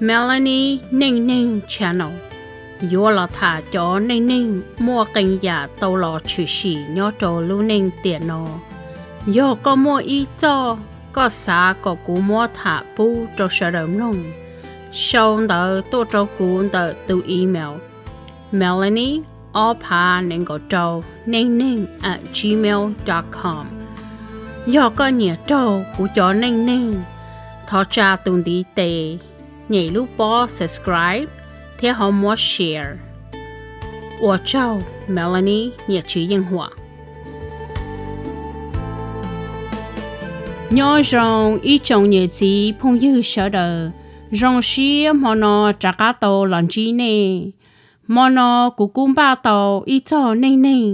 Melanie Neej Neeg Channel yuav los tham cov neej neeg muaj qee yam tau los tshwm sim nyob rau lub neej tiam no. Yog koj muaj ib txoj koj xav kom kuv muab tham pub rau sawv daws mloog, sau ntawv tuaj rau kuv ntawm tus email melanie ob phav nees nkaum rau neej neeg at gmail dot com. Yog koj nyiam raug kuv cov neej neeg, thov tsa tus ntiv tes, nyem lub pob subscribe thiab ho muab share. Ua tsaug, Melanie niam tsis yeej huam. Nyob zoo ib tsoom niam txiv phooj ywg sawv daws, zoo siab hmo no rov qab tau los ntsib nej. Hmo no kuv kuj npaj tau ib txoj neej neeg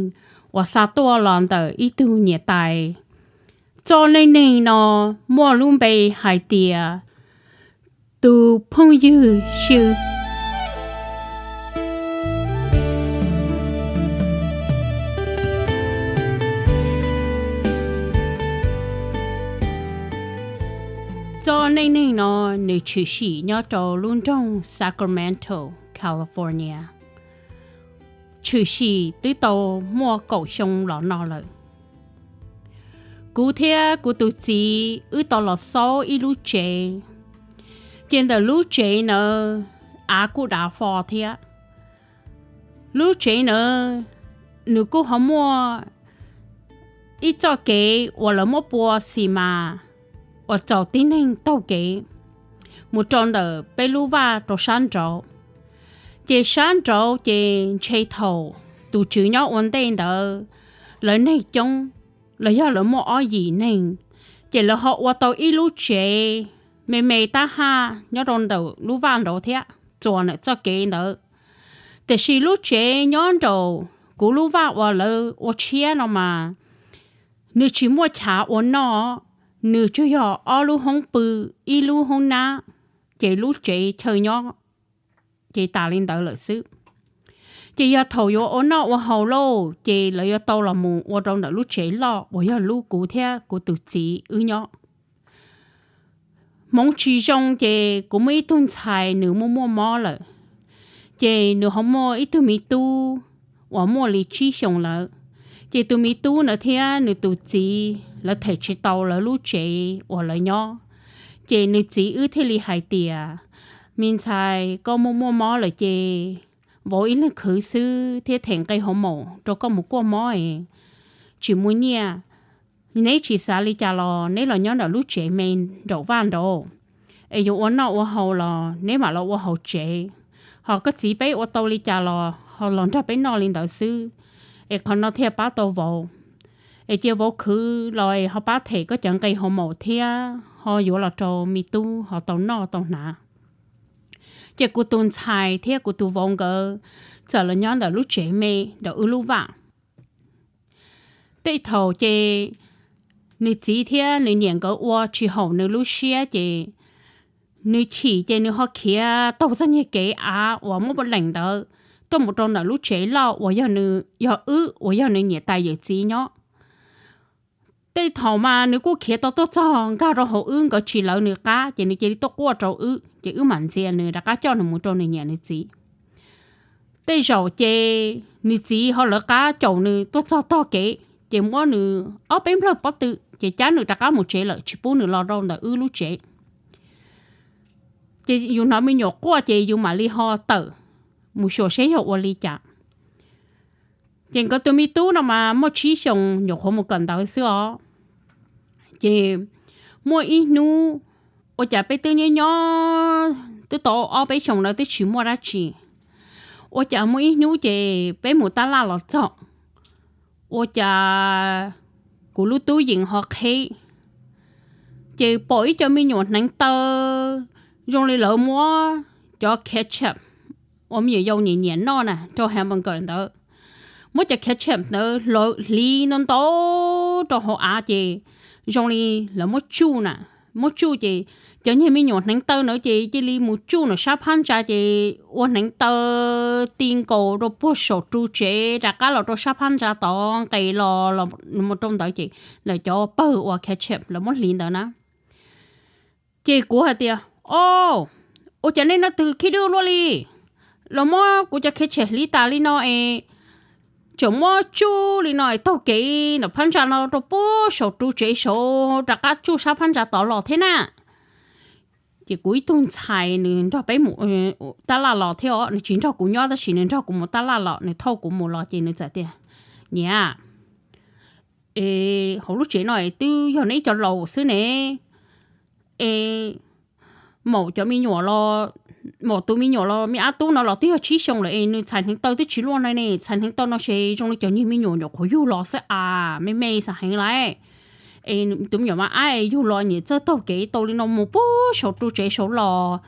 uas xa tuaj los ntawm ib tug niam tais. Txoj neej neeg no muaj lub npe hais tias tus phooj ywg xwb. Txoj neej neeg no nws tshwm sim nyob rau lub nroog Sacramento, California. Tshwm sim twb tau muaj kaum xyoo los no lawm. Kuv thiab kuv tus txiv wb tau los xaub ib lub tsev, ces ntawm lub tsev ntawd av kuj dav fo thiab. Lub tsev ntawd nws kuj ho muaj ib txoj kev uas lawv muab pua xis mas uas txaus tib neeg taug kev mus rau ntawm peb lub vaj rau sab nraud. Ces sab nraud ces ntshe thaum tus tswv nyob ua ntej ntawd, lawv neeg coob, los yog lawv muaj ob yim neeg, ces lawv ho ua tau ib lub tsev me me tab haj nyob rau ntawm lub vaj nraud thiab txuas ntawm txoj kev ntawd. Tiam sis lub tsev nyob nraum kuv lub vaj uas lawv ua tshiab no mas nws tsis muaj chav ua noj, nws tsuas yog ob lub hoob pw, ib lub hoob nab, ces lub tsev chaw nyob ces tas li ntawd lawm xwb. Ces yog thaum yuav ua noj ua haus lauj, ces lawv yuav tau los mus ua rau ntawm lub tsev loj uas yog lub kuv thiab kuv tus txiv wb nyob. Hmoov tsis zoo ces kuv muaj ib tug ntxhais nws muaj muaj mob lawm, ces nws ho muaj ib tug me tub uas muaj li tsib xyoos lawm. Ces tus me tub ntawd thiab nws tus txiv lawv them tsis tau lawv lub tsev uas lawv nyob. Ces nws txiv wb thiaj li hais tias, me ntxhais, koj muaj muaj mob lawm ces vauv ib leeg khwv xwb thiab them nqe hauv maum rau koj mus kuaj mob es tsis muaj nyiaj. Neb tsis xav li cas los neb los nyob nram lub tsev me nraum vaj nraud, es yuav ua noj ua haus los neb mam los ua hauv tsev. Ho koj txiv peb ua tau li cas los ho los nrog peb noj li ntawd xwb, es qhov no thiaj pab tau vauv. Es cia vauv khwv los es ho pab them koj cov nqe hauv maum thiab ho yuav los rau me tub ho tau noj tau hnav. Ces kuv tus ntxhais thiab kuv tus vauv nkawd txawm los nyob ntawm lub tsev me nraum wb lub vaj. Tej thaum ces nws txiv thiab nws niam nkawd ua tsis haum nws lub siab ces nws chim ces nws ho khiav taug txoj niag kev av uas muab leem ntawd tuaj mus rau ntawm lub tsev loj uas yog nws, yog wb uas yog nws niam tais yawm txiv nyob. Tej thaum mas nws kuj khiav tau tuaj txog nkag rau hauv wb, nkawd tsis lawv nws qab ces nws cia li tuaj quaj rau wb, ces wb mam ntxias nws rov qab coj nws mus rau nws niam nws txiv. Tej zaum ces nws txiv ho lawv qab caum nws tuaj txog tog kev ces muab nws ob peb nplawg pob tw ces cab nws rov qab mus tsev lawm, tsis pub nws los rau ntawm wb lub tsev. Ces yus hnov me nyuam quaj ces yus mam li ho tawm mus xyuas seb yog ua li cas. Ces nkawd tus me tub no mas muaj tsib xyoos nyuam qhuav mus kawm ntawv xwb os. Ces muaj ib hnub, ua cas peb twb nyob nyob twb tau ob peb xyoos ntawd twb tsis muaj dab tsi. Ua cas muaj ib hnub ces peb mus tab laj los txog, ua cas kuv lub tub yees ho qheb, ces pom ib co me nyuam hneev taw zoo li lawv muab cov ketchup uas me nyuam yaus nyiam nyiam noj na rau hamburger ntawd, muab cov ketchup ntawd hliv ntau ntau rau hauv av ces zoo li lawv muab tsuj na, muab tsuj ces cov niag me nyuam hneev taw ntawd ces cia li mus tsuj nram sab phab ntsa ces ua hneev taw ti nkaus rau puag saum ru tsev rov qab los rau sab phab ntsa tod nqes los los mus rau ntawd ces lawv cov pawg uas ketchup lawv muab hliv ntawd na. Ces kuv hais tias, o, Ua cas nej leej twg khib dwb luaj li, los muab kuv cov khev tshem hliv tas li no es tseem muab tsuj li no es taug kev ntawm phab ntsa no rau puag saum ru tsev saud rov qab tsuj sab phab ntsa tod los thiab na. Ces kuv ib tug ntxhais nws nrog peb mus tab laj los thiab os, nws tsis nrog kuv nyob tab sis nws nrog kuv mus tab laj los, nws thauj kuv mus los ces nws txawm tias, Niam, es hauv lub tsev no es twb yog neb cov laus xwb ne, es maum cov me nyuam los, maum tus me nyuam los me ab tub no los twb yog tsib xyoos lawm es nws txhais hneev taw twb tsis luaj no ne, txhais hneev taw no ces zoo li cov niag me nyuam nyuam qhuav yug los xwb as, me me xav heev lawm. Es tus me nyuam mas ab es yug los niam txawj taug kev tau li no mus puag saum ru tsev saud los,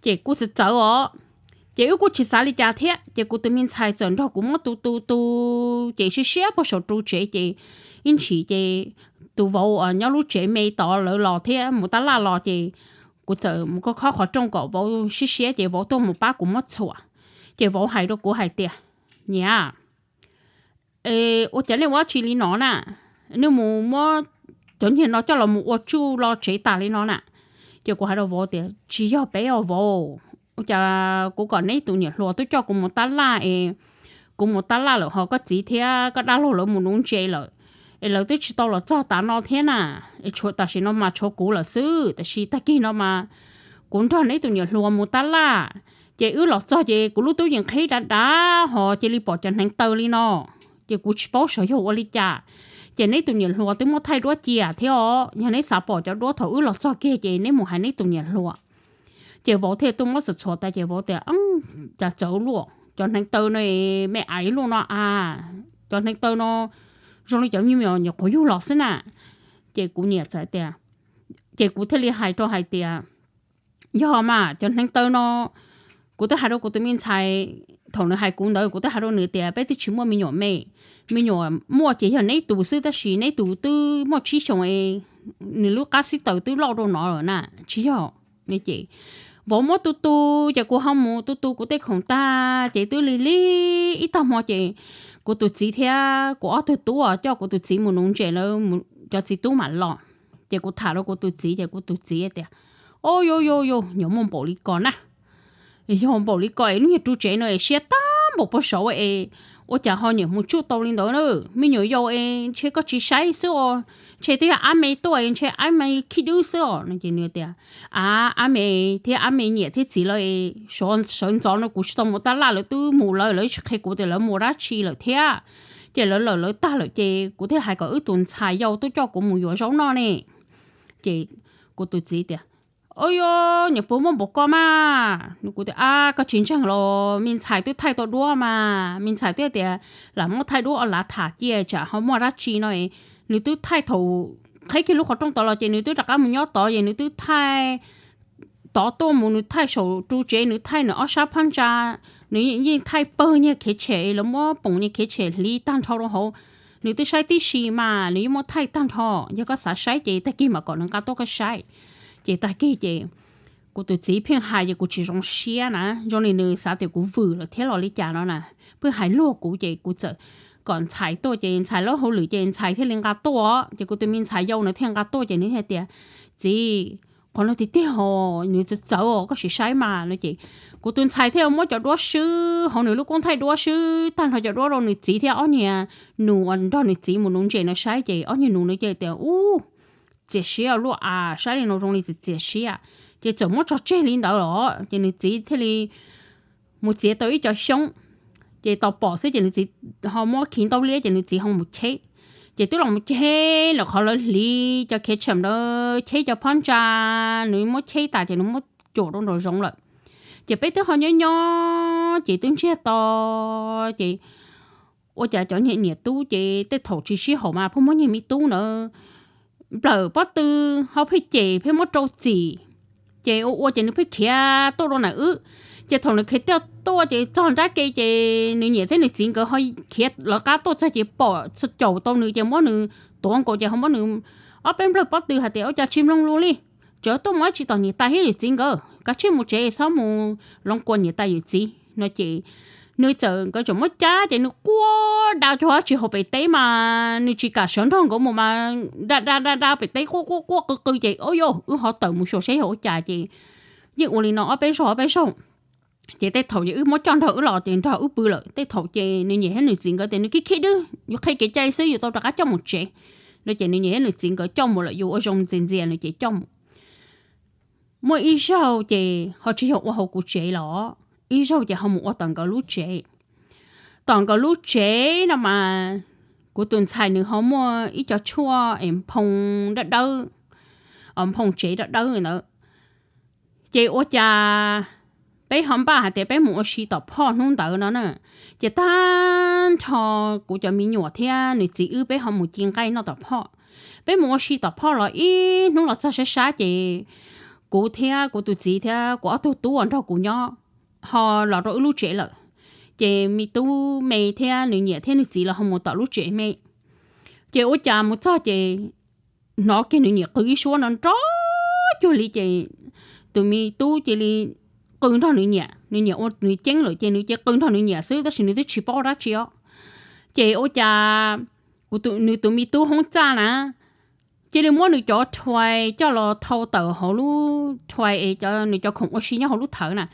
ces kuj txawv txawv os. Ces wb kuj tsis xav li cas thiab ces kuv tus me ntxhais txawm nrog kuv muab tu tu tu, ces siab siab puag saum ru tsev ces ib ntshis ces tus vauv nyob lub tsev me tod lawv los thiab mus tab laj los ces kuv txawm mus khob khob qhov rooj kom vauv siab siab ces vauv tuaj mus pab kuv muab txhuam. Ces vauv hais rau kuv hais tias, Niam, es ua cas nej ua dab tsi li no na? Nej mus muab cov niag no coj los mus ua tsuj lo tsev tas li no na? Ces kuv hais rau vauv tias, Tsis yog peb os vauv, ua cas kuv kom neb tus niam hluas twb coj kuv mus tab laj es kuv mus tab laj lawm ho koj txiv thiab koj dab laug lawv mus nuv ntses lawm, es lawv twb tsis tau los txog tav no thiab na. Es tshuav tam sim no mas tshuav kuv lawm xwb, tab sis tag kis no mas kuv nrog neb tus niam hluas mus tab laj, ces wb los txog ces kuv lub tub yees qhib dav dav ho cia li pom cov hneev taw li no, ces kuv tsis paub xyov yog ua li cas. Ces neb tus niam hluas twb muab thaij duab cia thiab os, yog neb xav pom cov duab thaum wb los txog kiag ces neb mus hais neb tus niam hluas. Ces vauv thiaj tuaj muab txhuam txhuam tas ces vauv tias, Cas txawv luaj, cov hneev taw no me aiv luaj no a, cov hneev taw no zoo li cov me nyuam nyuam qhuav yug los xwb na. Ces kuv niam txawm tias, ces kuv thiaj li hais rau hais tias, Yog mas cov hneev taw no, kuv twb hais rau kuv tus me ntxhais, thaum nws hais kuv ntawd kuv twb hais rau nws tias peb twb tsis muaj me nyuam me, me nyuam muaj ces yog neb tus xwb tab sis neb tus twb muaj tsib xyoos es nws lub qab xib taws twb loj rau no lawm na, tsis yog. Ces vauv muab tu tu, ces kuv ho mus tu tu kuv tej khoom tag ces twb lig lig ib tag hmo ces kuv tus txiv thiab kuv ob tug tub coj kuv tus txiv mus nuv ntses lawv, cov txiv tub mam los. Ces kuv tham rau kuv tus txiv ces kuv tus txiv tias, Au, yau yau yau, nyuam muaj npaum li ko na. Yog npaum li ko es lub niag ru tsev no es siab tag npaum puag saud es ua cas ho nyiam mus tsuj tau li ntawd na? Me nyuam yaus es ntshe koj tsis saib xwb os, ntshe twb yog ab me tuaj es ntshe ab me khib dwb xwb os no. Ces nws tias, Ab, ab me thiab ab me niam thiab txiv lawv sawv ntxov no kuv tsis tau mus tab laj, lawv twb mus lawv, lawv tsis qhia kuv tias lawv mus dab tsi lawm thiab. Ces lawv lawm lawv tag lawm ces kuv thiaj hais kom wb tus ntxhais yau tuaj coj kuv mus yuav zaub noj ne. Ces kuv tus txiv tias, Au yau, nyuam puas muaj npaum ko mas? Kuv tias, Ab, koj tsis ntseeg los me ntxhais twb thaij tau duab mas, me ntxhais twb tias lam muab thaij duab o lav tham cia tsam ho muaj dab tsi no. Nws twb thaij thaum qheb kiag lub qhov rooj tod los ces nws twb rov qab mus nyob tod es nws twb thaij tod tuaj mus, nws thaij saum ru tsev, nws thaij nws ob sab phab ntsa, nws yeej thaij pawg niag khev tshem, lawv muab poom niag khev tshem hliv tag nrho rau hauv. Nws twb saib tib si mas, nws yeej muab thaij tag nrho. Yog koj xav saib ces tag kis mam kom nws nqa tuaj koj saib. Ces tag kis ces kuv tus txiv pheej hais ces kuv tsis zoo siab na, zoo li nws xav tias kuv vwm lawm thiab los li cas no na. Pheej hais luag kuv ces kuv txawm kom ntxhais tuaj ces ntxhais lawv hauj lwm ces ntxhais thiaj li nqa tuaj. Ces kuv tus me ntxhais yau nws thiaj nqa tuaj ces nws thiaj tias, Txiv, qhov no tiag tiag ho, nws txawv txawv os, koj sim saib mas no. Ces kuv tus ntxhais thiaj muab cov duab swb hauv nws lub koob thaij duab swb tag nrho cov duab rau nws txiv thiab ob niag nus uas nrog nws txiv mus nuv ntses no saib ces ob niag nus no ces tias, Ub, txias siab luaj as, saib li no zoo li txias txias siab. Ces txawm muab tso tseg li ntawd los ces nws txiv thiaj li mus txiav tau ib co xyoob, ces tos pom xwb ces nws txiv ho muab khi ntaub liab ces nws txiv ho mus cheb. Ces twb los mus cheb lawm qhov lawv hliv cov khev tshem ntawd, cheb cov phab ntsa, nws muab cheb tas ces nws muab cuam rau nraum zoov lawm. Ces peb twb ho nyob nyob ces twb ntsiag to, ces ua cas cov niag niam tub ces tej thaum tsis sib haum mas pheej muab niag me tub ntawd nplawm pob tw, ho pheej cem pheej muab rau txim. Ces ua ua ces nws pheej khiav tuaj rau ntawm wb. Ces thaum nws khiav tuaj ces txog nrab ke ces nws niam thiab nws txiv nkawd ho khiav lawv qab tuaj txog ces pom caum tau nws ces muab nws tuav nkaus ces ho muab nws ob peb nplawg pob tw hais tias, Ua cas tsis mloog lus li? Tseem tuaj mus dab tsi tom niam tais thiab yawm txiv nkawd? Kav tsij mus tsev, txhob mus loov kuas niam tais yawm txiv no. Ces nws txawm, nkawd tseem muab cab ces nws quaj da cov dab tsi hauv pem teb mas nws tsis kam sawv nrog nkawd mus mas da da da da pem teb quaj quaj quaj qw qw ces, Au yau, wb ho tawm mus xyuas saib yog ua cas ces yeej ua li no ob peb zaug ob peb zaug. Ces tej thaum ces wb muab coj nrog wb los ces nrog wb pw lawm. Tej thaum ces nws niam thiab nws txiv nkawd tias nws khib khib dwb, yus qhia kev cai xwb yus tau rov qab coj mus tsev no ces nws niam thiab nws txiv nkawd coj mus lawm, yus ua zoo ntxias ntxias no ces coj mus. Muaj ib zaug ces ho tsis yog ua hauv kuv tsev los, ib zaug ces ho mus ua tom nkawd lub tsev. Tom nkawd lub tsev no mas kuv tus ntxhais nws ho muaj ib co tshuaj es nphoo dawb dawb, nphoo tsev dawb dawb ntawd. Ces ua cas peb ho npaj hais tias peb mus ua si tom phoj hnub ntawd no na. Ces tag nrho kuv cov me nyuam thiab nws txiv wb peb ho mus ci nqaij noj tom phoj. Peb mus ua si tom phoj los ib hnub los txog sab sab ces kuv thiab kuv tus txiv thiab kuv ob tug tub uas nrog kuv nyob ho los rau wb lub tsev lawm. Ces me tub me thiab nws niam thiab nws txiv los ho mus tom lub tsev me. Ces ua cas mus txog ces hnov kiag nws niam qw ib suab no nrov cuag li ces tus me tub cia li qw nrog nws niam, nws niam ua nws ceeb lawm ces nws cia li qw nrog nws niam xwb tab sis nws twb tsis paub dab tsi os. Ces ua cas nws tus me tub hoob txaj na, cia li muab nws cov thuais coj los thau tawm hauv lub thuais es nws cov khoom ua si nyob hauv lub thawv na,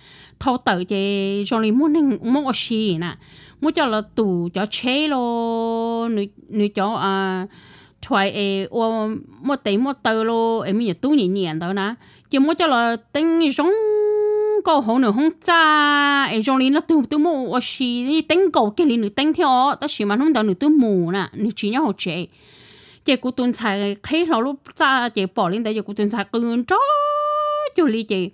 thau tawm ces zoo li muaj neeg muab ua si na, muab coj los tum cov tsheb los, nws cov thuais es ua muaj tes muaj taw los es me nyuam tub nyiam nyiam ntawd na, ces muab coj los teeb zoo nkauj hauv nws hoob txaj es zoo li leej twg twb muab ua si, teeb nkaus kiag li nws teeb thiab os, tab sis mas hnub ntawd nws twb mus na, nws tsis nyob hauv tsev. Ces kuv tus ntxhais qhib hlo lub txaj ces pom li ntawd ces kuv tus ntxhais qw nrov cuag li ces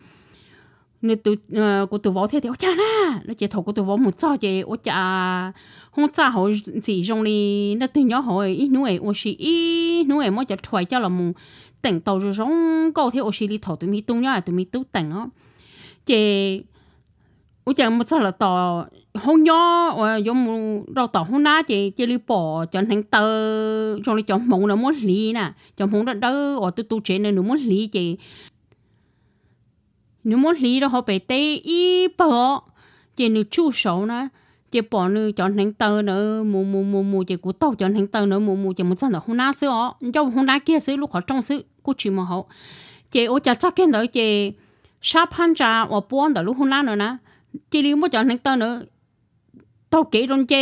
kuv tus vauv thiaj tias ua cas na no ces thaum kuv tus vauv mus txog ces ua cas hoob txaj hauv ntxim zoo li leej twg nyob hauv ib hnub es ua si ib hnub es muab cov thuais coj los mus teem tau zoo zoo nkauj thiab ua si li thaum tus me tub nyob tus me tub teem os. Ces ua cas mus txog lawm tom hoob nyob uas yuav mus rau tom hoob nab ces cia li pom cov hneev taw zoo li cov hmoov na muab hliv na, cov hmoov dawb dawb uas tu tu tsev na nws muab hliv ces nws muab hliv rau hauv pem teb ib pawg os, ces nws tsuj saud na, ces pom nws cov hneev taw ntawd mus mus mus mus ces kuv taug cov hneev taw ntawd mus mus ces mus txog ntawm hoob nab xwb os, ncauj hoob nab kiag xwb lub qhov rooj xwb kuj tsis mus hauv. Ces ua cas txog kiag ntawd ces sab phab ntsa uas puab ntawm lub hoob nab no na, cia li muab cov hneev taw ntawd taug kev rau nce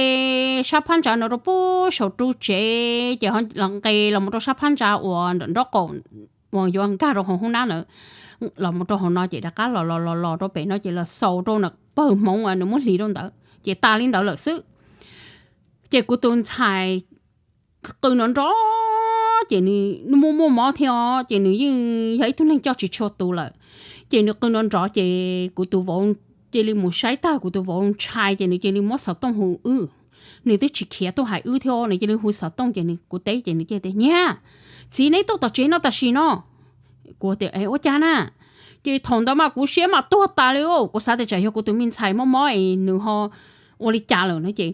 sab phab ntsa no rau puag saum ru tsev ces los nqes los mus rau sab phab ntsa uas nram nraub qaum uas yuav nkag rau hauv hoob nab ntawd, los mus rau hauv no ces rov qab los los los los rau pem no ces los xaus rau nram pawg hmoov uas nws muab hliv rau ntawd ces tas li ntawd lawm xwb. Ces kuv tus ntxhais qw nrov nrov ces nws muaj muaj mob thiab os ces nws yeej yog ib tug neeg coj tsis tshua tus lawm. Ces nws qw nrov nrov ces kuv tus vauv cia li mus saib tag kuv tus vauv ntshai ces nws cia li muab xov tooj hu wb. Nws twb tsis khiav tuaj hais wb thiab nws cia li hu xov tooj ces nws kuv teb ces nws cia li tias niam, txiv neb tuaj tom tsev no tam sim no. Kuv tias es ua cas na? Ces thaum ntawd mas kuv siab mas tuag tas li, kuv xav tias tsam yog kuv tus me ntxhais mob mob es nws ho ua li cas lawm no ces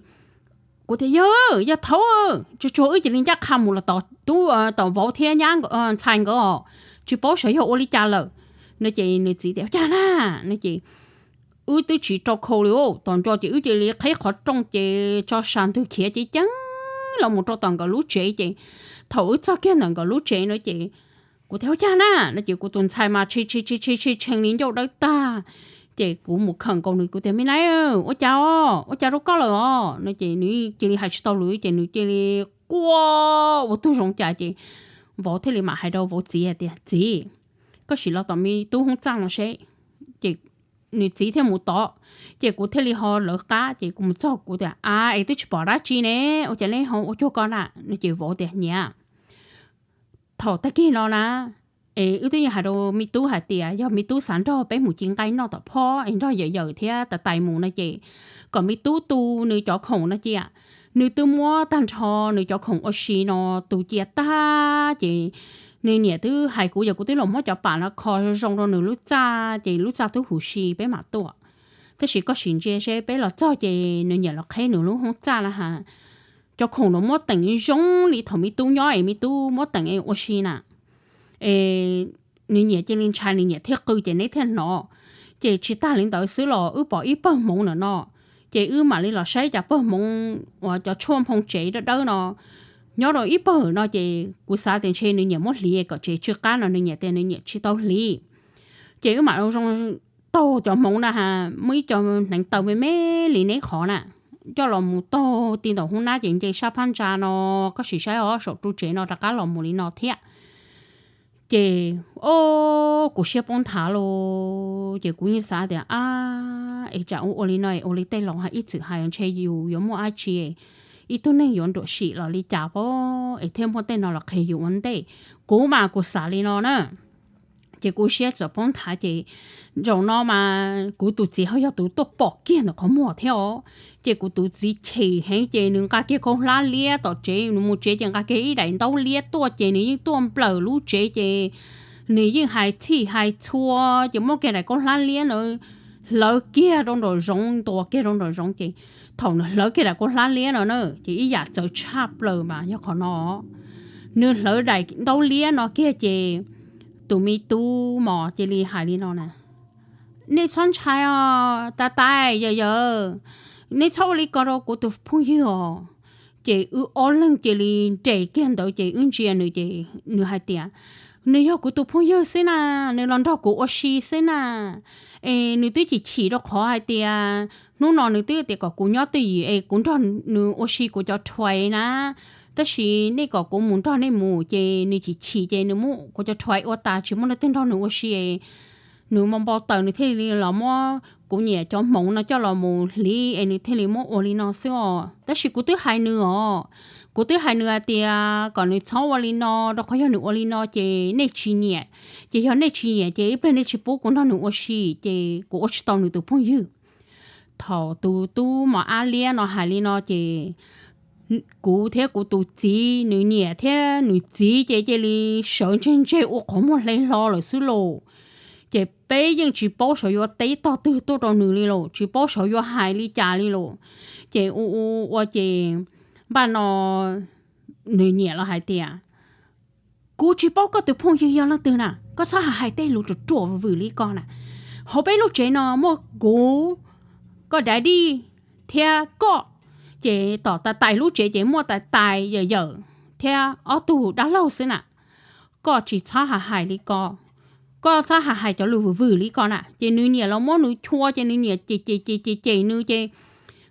kuv tias yog, yog thaum tsuag tsuag wb cia li ncaj qha mus los tom tub tom vauv thiab nyab ntxhais nkawd os, tsis paub sav yog ua li cas lawm no ces nws txiv tias ua cas na no ces wb twb tsis rau khau li, tom nco ces wb cia li qhib qhov rooj ces tso sas ntwg khiav ceev ceev los mus rau tom nkawd lub tsev ces thaum wb txog kiag ntawm nkawd lub tsev no ces kuv tias ua cas na no ces kuv tus ntxhais mas tshee tshee tshee tshee tshee li ncauj dawb tag. Ces kuv mus khawm nkaus nws kuv tias me nab, ua cas os, ua cas rau koj lawm os no ces nws cia li hais tsis tau lus ces nws cia li quaj ua tug zoo cas ces vauv thiaj li mam hais rau vauv txiv hais tias txiv, koj sim los tom me tub hoob txaj no seb. Ces nws txiv thiaj mus tod, ces kuv thiaj li ho lawv qab ces kuv mus txog kuv tias a es twb tsis pom dab tsi ne, ua cas neb ho ua cuag ko na no ces vauv tias niam, thaum tag kis no na es wb twb yeej hais rau me tub hais tias yog me tub xav nrog peb mus ci nqaij noj tom phoj es nrog yawm yawm thiab tais tais mus no ces kom me tub tu nws cov khoom no cia. Nws twb muab tag nrho nws cov khoom ua si no tu cia tag ces nws niam twb hais kuv, yog kuv twb los muab cov pam no kho zoo rau nws lub txaj ces lub txaj twb huv si peb mam tuaj. Tab sis koj sim ntsia seb peb los txog ces nws niam los qheb nws lub hoob txaj na has, cov khoom no muab teem zoo li thaum me tub nyob es me tub muab teem ua si na. Es nws niam cia li ntshai nws niam thiaj qw ces neb thiaj hnov. Ces tsis tag li ntawd xwb los wb pom ib pawg hmoov ntawm no, ces wb mam li los saib cas pawg hmoov uas cov tshuaj nphoo tsev dawb dawb no nyob rau ib pawg no ces kuv xav tias ntshe nws niam muab hliv kom tsev tsw qab no nws niam tias nws niam tsis tau hliv. Ces wb mam zoo taug cov hmoov na ha, muaj ib co hneev taw me me li neb qhov na, coj los mus taug ti ntawm hoob nab ces nce sab phab ntsa no, koj sim saib os, saum ru tsev no rov qab los mus li no thiab. Ces o, kuv siab poob nthav los ces kuv yeej xav tias, ab, es tsam ua ua li no es ua li tej laus hais ib txwm hais ntshe yus yuav muaj dab tsi, ib tug neeg yuav nruam sim los li cas pob es thiaj muaj tej no los qhia yus ua ntej. Kuv mas kuv xav li no na. Ces kuv siab txawm poob nthav ces zaum no mas kuv tus txiv ho yog tus tuaj pom kiag ntawm qhov muag thiab os. Ces kuv tus txiv chim heev ces nws nqa kiag khaub hlab liab tom tsev, nws mus tsev ces nqa kiag ib daim ntaub liab tuaj ces nws yeej tuaj nplawm lub tsev ces nws yeej hais txhij hais txhua ces muab kiag daim khaub hlab liab na hlawv kiag rau nraum zoov, ntuas kiag rau nraum zoov ces thaum nws hlawv kiag daim khaub hlab liab no na ces ib yam txawv tshaj plaws mas yog qhov no. Nws hlawv daim ntaub liab no kiag ces tus me tub mos cia li hais li no na, nej txhob ntshai os tais tais yawm yawm, nej txhob ua li ko rau kuv tus phooj ywg os. Ces wb ob leeg cia li nres kiag ntawd ces wb ntsia nws ces nws hais tias, nws yog kuv tus phooj ywg xwb na, nws los nrog kuv ua si xwb na. Es nws twb chim chim rau qhov hais tias hnub no nws twb tias kom kuv nyob twj ywm es kuv nrog nws ua si kuv cov rhuais na, tab sis nej kom kuv mus nrog nej mus ces nws chim chim ces nws muab kuv cov rhuais ua tas tsis muaj leej twg nrog nws ua si es nws npau npau taws nws thiaj li los muab kuv niam cov hmoov no coj los mus hliv es nws thiaj li muab ua li no xwb os. Tab sis kuv twb hais nws os, kuv twb hais nws hais tias kom nws txhob ua li no rau qhov yog nws ua li no ces nej tsis nyiam, ces yog nej tsis nyiam ces ib pliag nej tsis pub kuv nrog nws ua si ces kuv ua tsis tau nws tus phooj ywg. Thaum tus tub mos ab liab no hais li no ces kuv thiab kuv tus txiv, nws niam thiab nws txiv ces cia li sawv ntseg ntseg ua qhov muag hle hlo lawm xwb lauj. Ces peb yeej tsis paub xyov yuav teb tog twg tuaj rau nws li lauj, tsis paub xyov yuav hais li cas li lauj. Ces ua ua ua ces npaj no nws niam los hais tias, kuv tsis paub koj tus phooj ywg yog leej twg na, koj txhob hais hais tej lus ruam ruam vwm vwm li ko na. Hauv peb lub tsev no muaj kuv, koj daddy thiab koj, ces tom tais tais lub tsev ces muaj tais tais yawm yawm thiab ob tug dab laug xwb na. Koj tsis txhob hais hais li ko, koj txhob hais hais cov lus vwm vwm li ko na. Ces nws niam los muab nws chua ces nws niam cem cem cem cem nws ces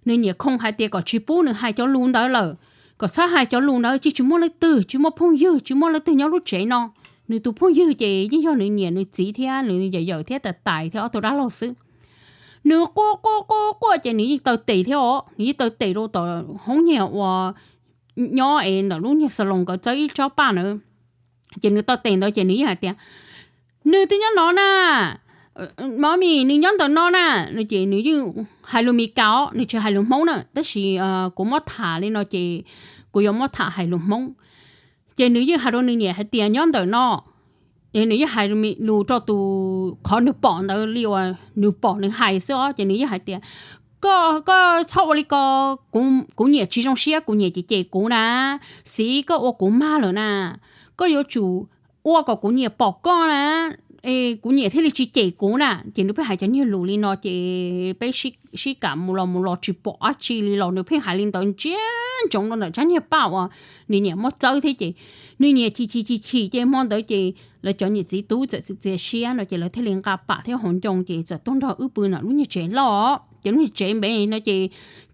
nws niam khoo hais tias kom tsis pub nws hais cov lus ntawd lawm, kom txhob hais cov lus ntawd, tsis tsis muaj leej twg, tsis muaj phooj ywg, tsis muaj leej twg nyob lub tsev no. Nws tus phooj ywg ces yeej yog nws niam nws txiv thiab nws yawm yawm thiab tais tais thiab ob tug dab laug xwb. Nws quaj quaj quaj quaj ces nws yeej taw tes thiab os, nws yeej taw tes rau tom hoob niag uas nyob es ntawm lub niag xas loos nkawd txawb ib tsob paj na. Ces nws taw tes ntawd ces nws yeej hais tias, nws twb nyob no na, mami, nws nyob ntawm no na. No ces nws yeej hais lus Mis Kas os, nws tsis hais lus Hmoob na, tab sis kuv muab tham li no ces kuv yuav muab tham hais lus Hmoob. Ces nws yeej hais rau nws niam hais tias nyob ntawm no. Ces nws yeej hais lus rau tus qhov nws pom ntawd li uas nws pom nws hais xwb os, ces nws yeej hais tias, koj, koj txhob ua li ko, kuv niam tsis zoo siab, kuv niam cem cem kuv na, Xiv, koj ua kuv mag lawm na, koj yuav tsum ua kom kuv niam pom koj na, kuv niam thiaj li tsis cem kuv na. Ces nws pheej hais cov niag lus li no ces peb sib kam mus los mus los tsis pom dab tsi li los nws pheej hais li ntawd ntsia ntsoov rau ntawm tsab niag paj uas nws niam muab txawb thiab ces nws niam chim chim chim chim ces hmo ntawd ces lawv cov niam txiv tub txawm txias siab no ces lawv thiaj li nqa pam thiab hauv ncoo ces txawm tuaj nrog wb pw ntawm lub niag tsev loj. Ces lub niag tsev npe no ces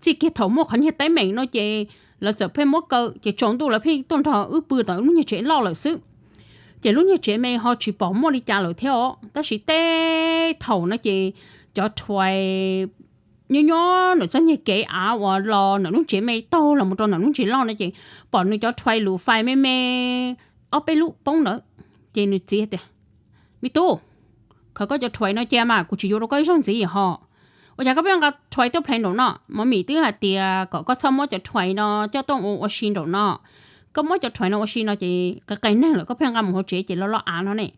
txij kiag thaum muaj qhov niag teeb meem no ces lawv txawm pheej muab kaw ces tsaus ntuj lawv pheej tuaj nrog wb pw ntawm lub niag tsev loj lawm xwb. Ces lub niag tsev me ho tsis pom muaj li cas lawm thiab os, tab sis tej thaum no ces cov rhuais nyob nyob ntawm txoj niag kev av uas los ntawm lub tsev me taug los mus rau ntawm lub tsev loj no ces pom nws cov rhuais lus fais me me ob peb lub poob ntawd. Ces nws txiv tias, me tub, khaws koj cov rhuais no cia mas kuv tsis yuav rau koj ib zaug ntxiv ho. Ua cas koj pheej nqa rhuais tuaj plhais nraum no? Mov mim twb hais tias kom koj txhob muab cov rhuais no coj tuaj ua ua si nraum no. Koj muab cov rhuais no ua si no ces qe qe neeg lawm, koj pheej nqa mus hauv tsev ces loj loj av no ne.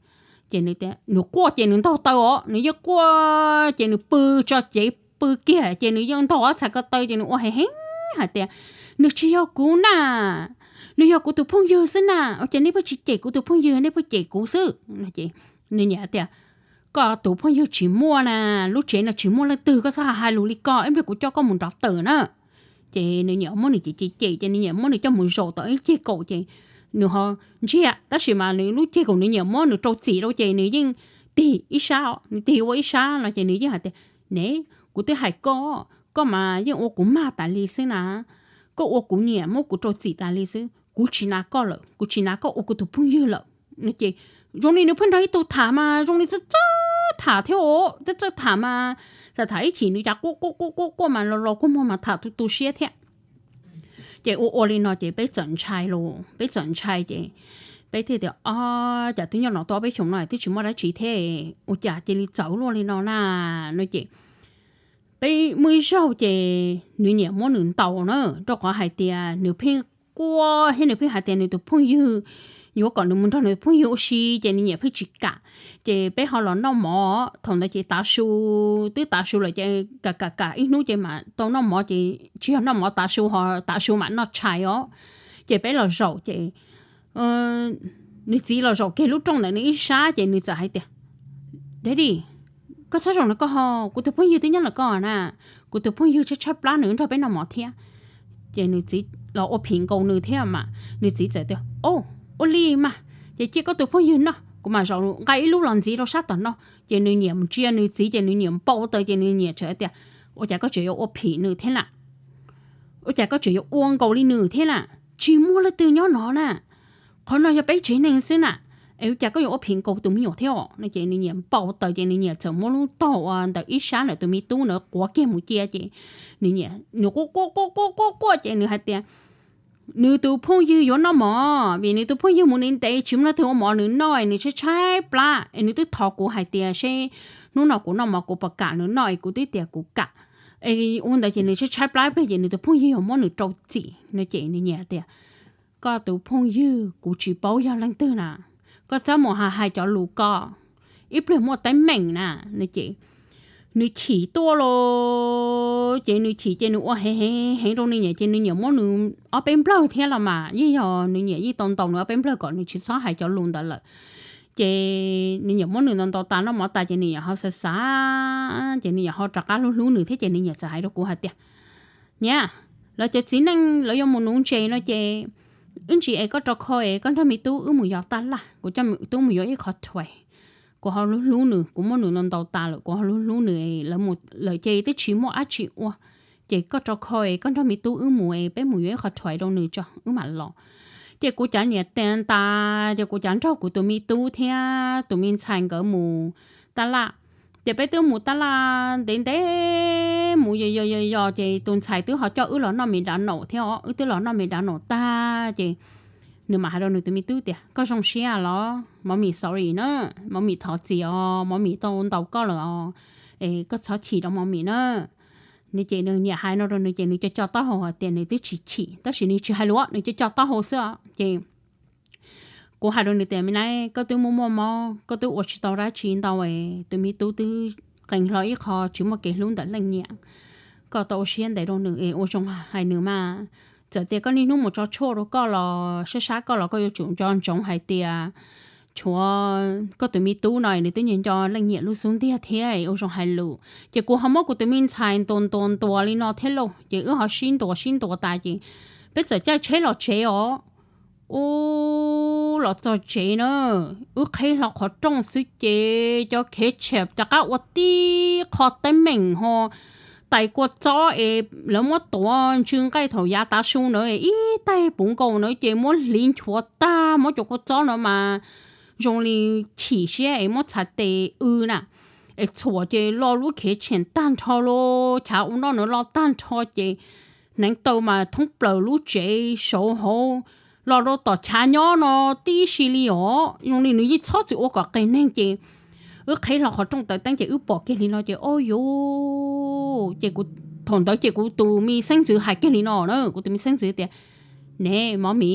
Ces nws quaj ces nws ntaug taw os, nws yeej quaj ces nws pw tso cev pw kiag ces nws yeej ntaug ob txhais ko taw ces nws ua heev heev hais tias, nws tsis yog kuv na, nws yog kuv tus phooj ywg xwb na. Ua cas nej pheej tsis cem kuv tus phooj ywg, nej pheej cem kuv xwb? Nws niam tias, koj tus phooj ywg tsis muaj na, lub tsev no tsis muaj leej twg, koj txhob hais lus li ko, ib pliag kuv coj koj mus nrov tawm na. Ces nws niam muab nws cem cem cem ces nws niam muab nws coj mus zaum tom ib ceg kaum ces nws ho ntsiag, tab sis mas nws lub ceg kaum nws niam muab nws rau txim rau ces nws yeej tig ib sab, nws tig ua ib sab no ces nws yeej hais tias, Ne, kuv twb hais koj, koj mas yeej ua kuv mag tas li xwb na, koj ua kuv niam muab kuv rau txim tas li xwb, kuv tsis nav koj lawm, kuv tsis nav koj ua kuv tus phooj ywg lawm. No ces zoo li nws pheej nrog ib tug tham mas zoo li txawj txawj tham thiab os, txawj txawj tham mas, tham tham ib chim nws cas quaj quaj quaj quaj quaj mas los los kua muag mas tham tu tu siab thiab. Ces ua ua li no ces peb txawm ntshai los, peb txawm ntshai ces peb thiaj tias, Ob, cas twb nyob no tau ob peb xyoos no twb tsis muaj dab tsi thiab, ua cas cia li txawv luaj li no na? No ces peb muaj ib zaug ces nws niam muab nws ntaus na, rau qhov hais tias nws pheej quaj thiab nws pheej hais tias nws tus phooj ywg, yuav kom nws mus nrog nws tus phooj ywg ua si ces nws niam pheej tsis kam. Ces peb ho los noj mov, thaum ntawd ces tav su, twb tav su lawm ces kam kam kam ib hnub ces mam tau noj mov ces tsis yog noj mov tav su ho tav su mam noj tshais os. Ces peb los zaum ces nws txiv los zaum kiag lub rooj ntawm nws ib sab ces nws txawm hais tias, Daddy, koj txhob zaum ntawm koj ho, kuv tus phooj ywg twb nyob ntawm koj na, kuv tus phooj ywg tshaib tshaib plab nws nrog peb noj mov thiab. Ces nws txiv los ua phim nkaus nws thiab mas nws txiv txawm tias, O, ua li mas, ces cia koj tus phooj ywg noj, kuv mam zaum nqa ib lub los ntxiv rau sab tom no. Ces nws niam mus ntsia nws txiv ces nws niam npau taws ces nws niam txawm tias, Ua cas koj tseem yuav ua phim nws thiab na? Ua cas koj tseem yuav ua nkaus li nws thiab na? Tsis muaj leej twg nyob no na, qhov no yog peb tsev neeg xwb na, es ua cas koj yuav ua phim nkaus tus me nyuam thiab os? No ces nws niam npau taws ces nws niam txawm muab lub taug uas ntawm ib sab ntawm tus me tub ntawd quav kiag mus cia ces nws niam nws quaj quaj quaj quaj quaj quaj ces nws hais tias, Nws tus phooj ywg yuav noj mov, vim nws tus phooj ywg mus ntev ntev tsis muaj leej twg ua mov nws noj es nws tshaib tshaib plab es nws twb thov kuv hais tias seb hnub no kuv noj mov kuv puas kam nws noj es kuv twb tias kuv kam. Es ua ntawd ces nws tshaib tshaib plab pliag ces nws tus phooj ywg yuav muab nws rau txim. No ces nws niam tias, Koj tus phooj ywg kuv tsis paub yog leej twg na, koj txhob mus hais hais cov lus ko, ib pliag muaj teeb meem na. No ces nws chim tuaj los ces nws chim ces nws ua heev heev heev rau nws niam ces nws niam muab nws ob peb nplawg thiab los mas yeej yog nws niam yeej tau ntaus nws ob peb nplawg kom nws tsis txhob hais cov lus ntawd lawm. Ces nws niam muab nws ntaus ntaus tas noj mov tas ces nws niam ho xav xav ces nws niam ho rov qab hlub hlub nws thiab ces nws niam txawm hais rau kuv hais tias, Niam, lawv cov txiv neej lawv yuav mus nuv ntses no ces wb ntsis es koj rau kho es koj nrog me tub wb mus yos taj laj, kuv coj me tub mus yuav ib qho thuais, kuv ho hlub hlub nws, kuv muab nws ntaus ntaus tas lawm kuv ho hlub hlub nws, lawv ces twb tsis muaj dab tsi ua, ces koj rau kho es koj nrog me tub wb mus es peb mus yuav ib qho thuais rau nws tso wb mam los. Ces kuv cov niam tais tas ces kuv cov nrog kuv tus me tub thiab tus me ntxhais nkawd mus taj laj. Ces peb twb mus taj laj ntev ntev mus yos yos yos yos ces tus ntxhais twb ho coj wb los noj me dav naum thiab os, wb twb los noj me dav naum tag ces nws mam hais rau nws tus me tub tias, Koj zoo siab los? Mommy sorry na, mommy thov txim os, mommy tau ntaus koj lawm os, es koj txhob chim rau mommy na. Nws ces nws niam hais no rau nws ces nws co co taub hau hais tias nws twb tsis chim tab sis nws tsis hais lus, nws co co taub hau xwb os. Ces kuv hais rau nws tias, Me nab, koj twb muaj muaj mob, koj twb ua tsis tau dab tsi ntau es tus me tub twb qee hlo ib qho tsis muaj kev hlub ntawm leej niam. Koj tau ua siab ntev rau nws es ua zoo hais nws mas. Txawm tias koj niaj hnub mus tso tshuaj rau koj los sab sab koj los koj yuav tsum nco ntsoov hais tias tshuav koj tus me tub no nws twb nco nco leej niam lub xub ntiag thiab es ua zoo hais lus. Ces kuv ho muab kuv tus me ntxhais ntuas ntuas ntuas li no thiab lauj, ces wb ho sib ntuas sib ntuas tas ces peb txawm caij tsheb los tsev os. Ub, los txog tsev na, wb qheb hlo qhov rooj xwb ces cov khev tshem rov qab ua tib qho teeb meem ho tais kua txob es lawv muab tuav ntsw nqaij thaum yav tav su na, ib taig puv nkaus na ces muab hliv nchuav tag, muab cov kua txob no mas zoo li chim siab es muab txhais tes w na, es txhuam ces lo lub khev tshem tag nrho los chav ua noj na lo tag nrho ces hneev taw mas thoob plaws lub tsev saud hauv los rau tom chav nyob no tib si li os. Zoo li nws yeej txhob txwm ua kom qias neeg ces wb qheb hlo qhov rooj taws teeb ces wb pom kiag li no ces o yus ces kuv, thaum ntawd ces kuv tus me xeeb ntxwv hais kiag li no na, kuv tus me xeeb ntxwv tias, Ne, Mommy,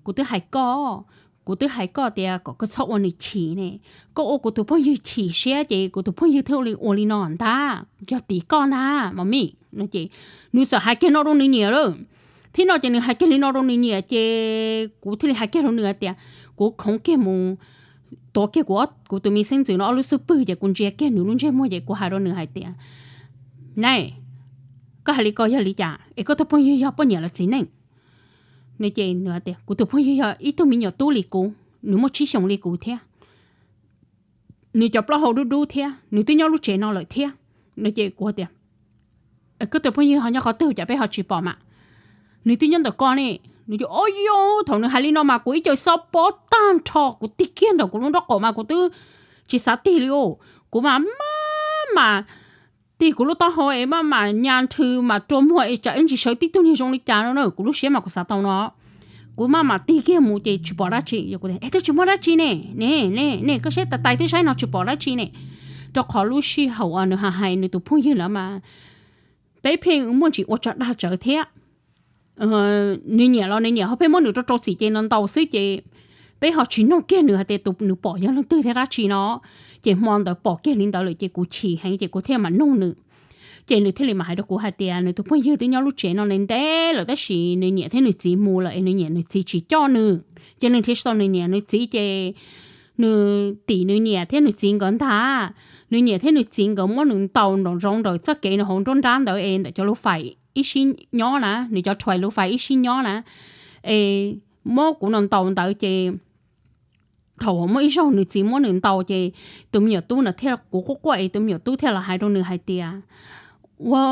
kuv twb hais koj, kuv twb hais koj tias kom koj txhob ua nws chim ne, koj ua kuv tus phooj ywg chim siab ces kuv tus phooj ywg thiaj li ua li no ntag, yog tim koj ntag Mommy. No ces nws txawm hais kiag no rau nws niam lawm. Thib no ces nws hais kiag li no rau nws niam ces kuv thiaj li hais kiag rau nws hais tias, kuv khoov kiag mus tuav kiag kuv, kuv tus me xeeb ntxwv no ob lub xub pwg ces kuv ntsia kiag nws lub ntsej muag ces kuv hais rau nws hais tias, Ne, koj hais li ko yog li cas es koj tus phooj ywg yog poj niam los txiv neej? No ces nws tias, Kuv tus phooj ywg yog ib tug me nyuam tub li kuv, nws muaj tsib xyoos li kuv thiab. nws cov plaub hau dub dub thiab, nws twb nyob lub tsev no lawm thiab. No ces kuv tias, koj tus phooj ywg ho nyob qhov twg cas peb ho tsis pom mas? Nws twb nyob ntawm koj ne. Nws tias, o yog, thaum nws hais li no mas kuv ib co xob pob tag nrho, kuv tig kiag ntawm kuv lub nraub qaum mas kuv twb tsis xav tig li os. Kuv mas maj mam tig kuv lub taub hau es maj mam nyas nrhw mas rua muag es tsam ib ntsis sawv tib tug niag zoo li cas no na, kuv lub siab mas kuv xav tau no. Kuv maj mam tig kiag mus ces tsis pom dab tsi. Kuv tias, es twb tsis muaj dab tsi ne, ne, ne, koj saib tais tais twb saib no tsis pom dab tsi ne. Rau qhov lub sij hawm uas nws hais nws tus phooj ywg lawm mas peb pheej muaj ntsis ua tso dag tsawv thiab. Nws nyiam los nws nyiam ho pheej muab nws rau rau txim ces no ntau xwb ces peb ho tsis nug kiag nws hais tias tus nws pom yog leej twg thiab dab tsi no. Ces hmo ntawd pom kiag li ntawd lawm ces kuv chim heev ces kuv thiaj mam nug nws. Ces nws thiaj li mam hais rau kuv hais tias nws tus phooj ywg twb nyob lub tsev no ntev lawm tab sis nws niam thiab nws txiv mus lawm es nws niam nws txiv tsis coj nws. Ces nws nrhiav tsis tau nws niam nws txiv ces nws tim nws niam thiab nws txiv nkawd ntag. Nws niam thiab nws txiv nkawd muab nws ntaus nraum zoov nraum txoj kev nws hauv nruab nrab ntawd es ntawm cov lus fais ib sib nyob na, nws cov thuais lus fais ib sib nyob na. Es muab kuv no ntaus ntawd ces thaum muaj ib zaug nws txiv muab nws ntaus ces tus me nyuam tub no thiaj, kuv quaj quaj es tus me nyuam tub thiaj los hais rau nws hais tias, ua,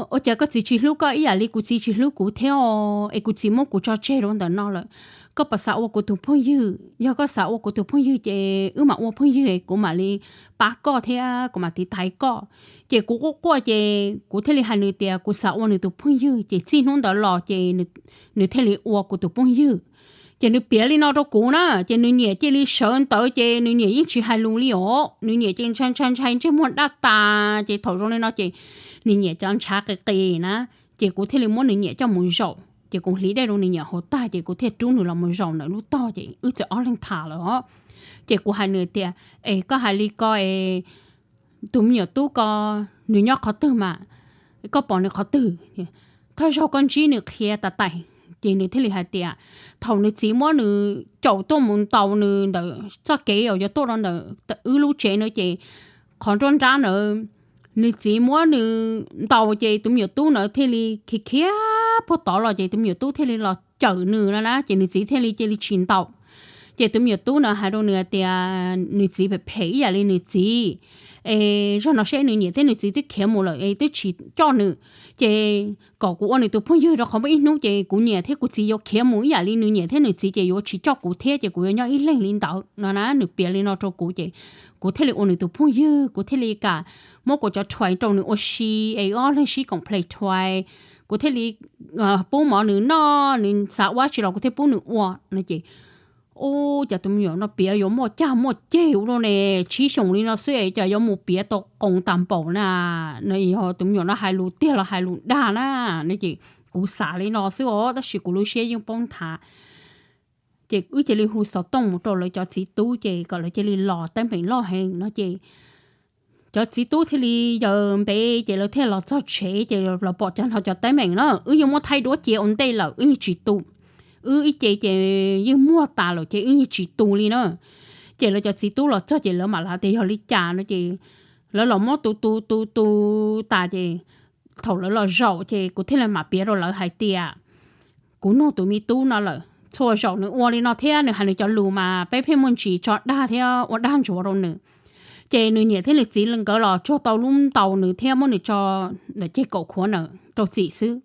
ua cas koj txiv tsis hlub koj ib yam li kuv txiv tsis hlub kuv thiab os, es kuv txiv muab kuv tso tseg rau ntawm no lawm. Koj puas xav ua kuv tus phooj ywg? Yog koj xav ua kuv tus phooj ywg ces wb mam ua phooj ywg es kuv mam li pab koj thiab kuv mam tiv thaiv koj. Ces kuv quaj quaj ces kuv thiaj li hais nws tias kuv xav ua nws tus phooj ywg ces txij hnub ntawd los ces nws thiaj li ua kuv tus phooj ywg. Ces nws piav li no rau kuv na ces nws niam cia li sawv ntawd ces nws niam yeej tsis hais lus li os, nws niam ces ntshai ntshai ntshai ntsej muag daj tas ces thaum zoo li no ces nws niam cov ntshav qis qis na. Ces kuv thiaj li muab nws niam coj mus zaum ces kuv hliv dej rau nws niam haus tag ces kuv thiaj rub nws los mus zaum ntawm lub tog ces wb txawm ob leeg tham lawm os. Ces kuv hais nws tias, es koj hais li ko es tus me nyuam tub ko nws nyob qhov twg mas, koj pom nws qhov twg? Thawj zaug koj ntsib nws qhia tas tais. Ces nws thiaj li hais tias thaum nws txiv muab nws caum tuaj mus ntaus nws ntawm txoj kev uas yuav tuaj rau ntawm wb lub tsev no ces qhov nruab nrab ntawd nws txiv muab nws ntaus ces tus me nyuam tub ntawd thiaj li khiav khiav puag tod los ces tus me nyuam tub thiaj li los cawm nws no na ces nws txiv thiaj li cia li tsis ntaus. Ces tus me nyuam tub ntawd hais rau nws tias nws txiv phem phem ib yam li nws txiv, es zaum no seb nws niam thiab nws txiv twb khiav mus lawm es twb tsis coj nws, ces kom kuv ua nws tus phooj ywg rau qhov muaj ib hnub ces kuv niam thiab kuv txiv yuav khiav mus ib yam li nws niam thiab nws txiv ces yuav tsis coj kuv thiab ces kuv yuav nyob ib leeg li ntawd no na. Nws piav li no rau kuv ces kuv thiaj li ua nws tus phooj ywg, kuv thiaj li kam muab kuv cov thuais rau nws ua si es ob leeg sib koom play thuais. Kuv thiaj li pub mov nws noj, nws xav ua tsi los kuv thiaj pub nws ua no ces, ua cas tus me nyuam no piav yuav muaj cag muaj ceg ua luaj ne, tsib xyoos li no xwb es cas yuav mus piav tau qoos tas npaum na. No yog tus me nyuam no hais lus tiag los hais lus dag na. No ces kuv xav li no xwb os tab sis kuv lub siab yeej paub nthav. Ces wb cia li hu xov tooj mus rau lawv cov txiv tub ces kom lawv cia li los, teeb meem loj heev no ces cov txiv tub thiaj li yaws npev ces lawv thiaj los txog tsev ces los pom cov no cov teeb meem na. Wb yeej muab thaij duab cia ua ntej lawm wb yeej tsis tu. Wb ib ce ces yeej muag tas lawm ces wb yeej tsis tu li na. Ces lawv cov txiv tub los txog ces lawv mam li tias yog li cas no ces lawv los muab tu tu tu tu tas ces thaum lawv los zaum ces kuv thiaj li mam piav rau lawv hais tias kuv nug tus me tub no lawm, txhua zaum nws ua li no thiab nws hais nws cov lus mas peb pheej muaj ntsis tso dag thiab ua dag ntsuav rau nws. Ces nws niam thiab nws txiv nkawd los tsuag tau lub ntaus nws thiab muab nws tso ntawm ceg kaum khuav ntawd rau txim xwb.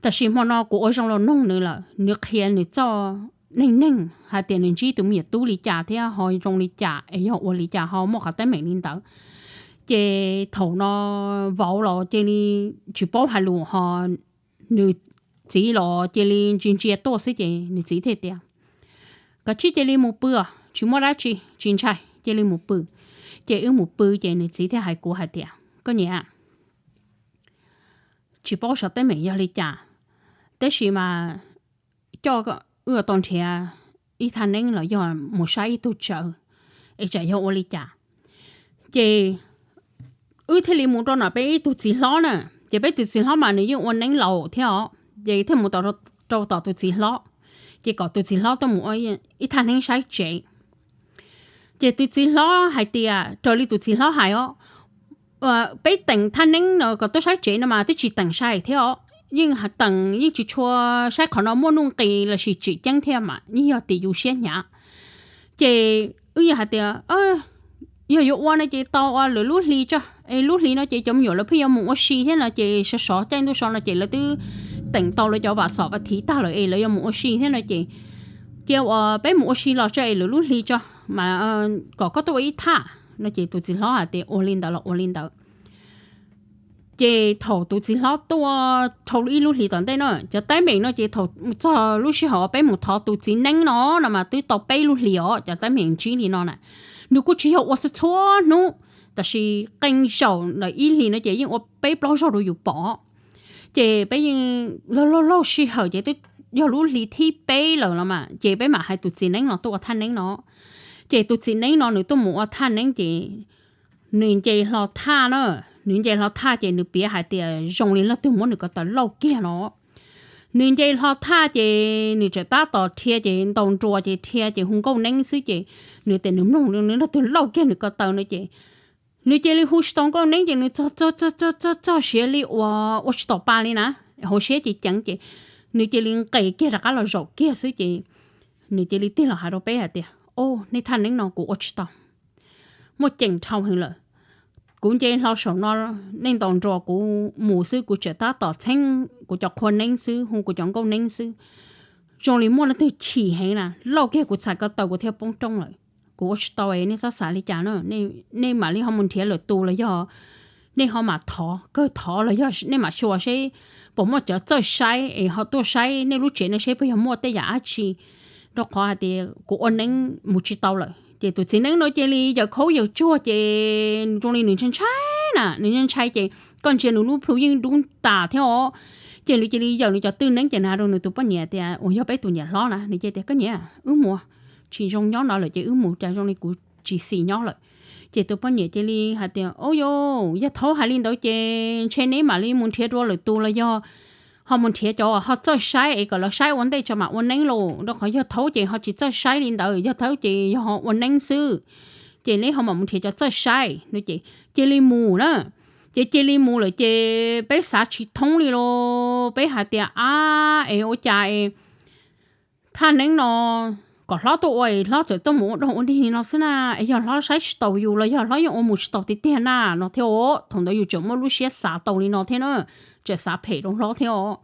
Tab sis hmo no kuv ua zoo los nug nws lawm, nws qhia nws txoj neej neeg hais tias nws ntsib tus me nyuam tub li cas thiab ho zoo li cas es yog ua li cas ho muaj qhov teeb meem li ntawd. Ces thaum no vauv los cia li tsis paub hais lus ho nws txiv los cia li ntsia ntsia tuaj xwb ces nws txiv thiaj tias, koj tsis cia li mus pw os, tsis muaj dab tsi, tsis ntshai, cia li mus pw. Ces wb mus pw ces nws txiv thiaj hais kuv hais tias, koj niam, tsis paub xyov teeb meem yog li cas, tab sis mas coj wb tau nrhiav ib thaj neeb los yog mus saib ib tug tsawv es tsam yog ua li cas. Ces wb thiaj li mus rau nram peb ib tug txiv hlob na, ces peb tus txiv hlob mas nws yeej ua neeb laus thiab os, ces thiaj mus rau tom tus txiv hlob, ces kom tus txiv hlob tuaj mus ua ib thaj neeb saib tsev. Ces tus txiv hlob hais tias raws li tus txiv hlob hais os, peb teem thaj neeb no kom tuaj saib tsev no mas twb tsis teem sai thiab os, yeej teem yeej tsis tshua saib qhov no muaj nuj nqis lossis tsim ceeb thiab mas yeej yog tim yus siab hnyav. Ces wb yeej hais tias yog yuav ua no ces tau ua lwm lub hli tso, es lub hli no ces cov me nyuam lawv pheej yuav mus ua si thiab no ces sov sov caij ntuj so no ces lawv twb teem tau lawv cov vam xom vam thiv tag lawm es lawv yuav mus ua si thiab no ces cia ua peb mus ua si los tso es lwm lub hli tso mas kom koj tuaj ua ib thaj no ces tus txiv hlob hais tias ua li ntawd los ua li ntawd. Ces thaum tus txiv hlob tuaj dhau ib lub hlis tom ntej no, cov teeb meem no ces thaum txog lub sij hawm peb mus thov tus txiv neeb no, no mas twb tau peb lub hlis os, cov teeb meem ntsib li no na. Nws kuj tsis yog ua txhua txhua hnub, tab sis qee zaum ntawm ib hlis no ces yeej ua peb plaub zaug rau yus pom. Ces peb yeej laug laug laug sij hawm ces twb yog lub hli thib peb lawm los mas ces peb mam hais tus txiv neeb no tuaj ua thaj neeb no. Ces tus txiv neeb no nws tuaj mus ua thaj neeb ces nws nce hlo thaj na, nws nce hlo thaj ces nws piav hais tias zoo li leej twg muab nws ko taw lauj kiag no. Nws nce hlo thaj ces nws tseem tab tom dhia ces ntaus nruas ces dhia ces hu nkauj neeb xwb ces nws tias nws mloog nws leej twg lauj kiag nws ko taw no ces nws cia li hu tsis tau nkauj neeb ces nws txog txog txog txog txog siav li uas ua tsis taus pa li na, hauv siab ces ceev ces nws cia li nqes kiag rov qab los zaum kiag xwb ces nws cia li tig los hais rau peb hais tias, o, nej thaj neeb no kuv ua tsis tau, muaj ceem dhau heev lawm. Kuv nce hlo saum no, nej ntaus nruas kuv mus xwb, kuv tseem tab tom txheeb kuv cov qhua neeb xwb, hu kuv cov nkauj neeb xwb. Zoo li muaj leej twg chim heev na, lauj kiag kuv txhais ko taw kuv thiaj poob roob lawm. Kuv ua tsis tau, nej txhob xav li cas na, nej mam li ho mus nrhiav lwm tus los yog nej ho mam thov, kawg thov los yog nej mam xyuas seb puas muaj cov txawj saib es ho tuaj saib nej lub tsev no seb puas yog muaj tej yam dab tsi, rau qhov hais tias kuv ua neeb mus tsis tau lawm. Ces tus txiv neeb no cia li yawm khaub yawm tsuag ces zoo li nws ntshai ntshai na, nws ntshai ntshai ces koj ntsia nws lub plhu yeej dub tas thiab os. Ces nws cia li yawm nws cov twj neeb ces nws hais rau nws tus poj niam tias uas yog peb tus niam hlob na, nws cia tias, koj niam, wb mus, tsis zoo nyob no lawm ces wb mus, cas zoo li kuv tsis xis nyob lawm. Ces tus poj niam cia li hais tias, o, yog thaub hais li ntawd ces ntshe neb mam li mus nrhiav dua lwm tus los yog ho mus nrhiav cov ho txawj saib es kom lawv saib ua ntej tso mam ua neeb lauj, rau qhov yog thaub ces ho tsis txawj saib li ntawd, yog thaub ces yog ho ua neeb xwb. Ces neb ho mam mus nrhiav cov txawj saib no ces cia li mus na. Ces cia li mus lawm ces peb xav tsis thoob li los peb hais tias, ab, es ua cas es thaj neeb no kom hlob tuaj ua es hlob txawm tuaj mus ua dog ua dig no xwb na, es yog hlob saib tsis taus yus los yog hlob yeej ua mus tsis taus tiag tiag na no thiab os. Thaum ntawd yus tseem muaj lub siab xav tau li no thiab na, tseem xav phem rau hlob thiab os.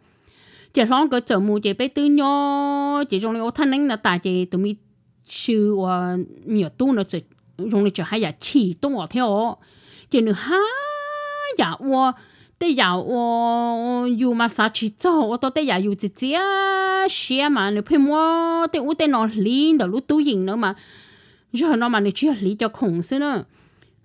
Ces hlob nkawd txawm mus ces peb twb nyob ces zoo li ua thaj neeb no tas ces tus me sw uas me nyuam tub no zoo li tseem haj yam chim tuaj thiab os. Ces nws haj yam ua tej yam uas yus mas xav tsis txog, ua tau tej yam yus txiav txiav siab mas nws pheej muab tej ub tej no hliv ntawm lub tub yees na mas, zaum no mas nws tsis yog hliv cov khoom xwb na.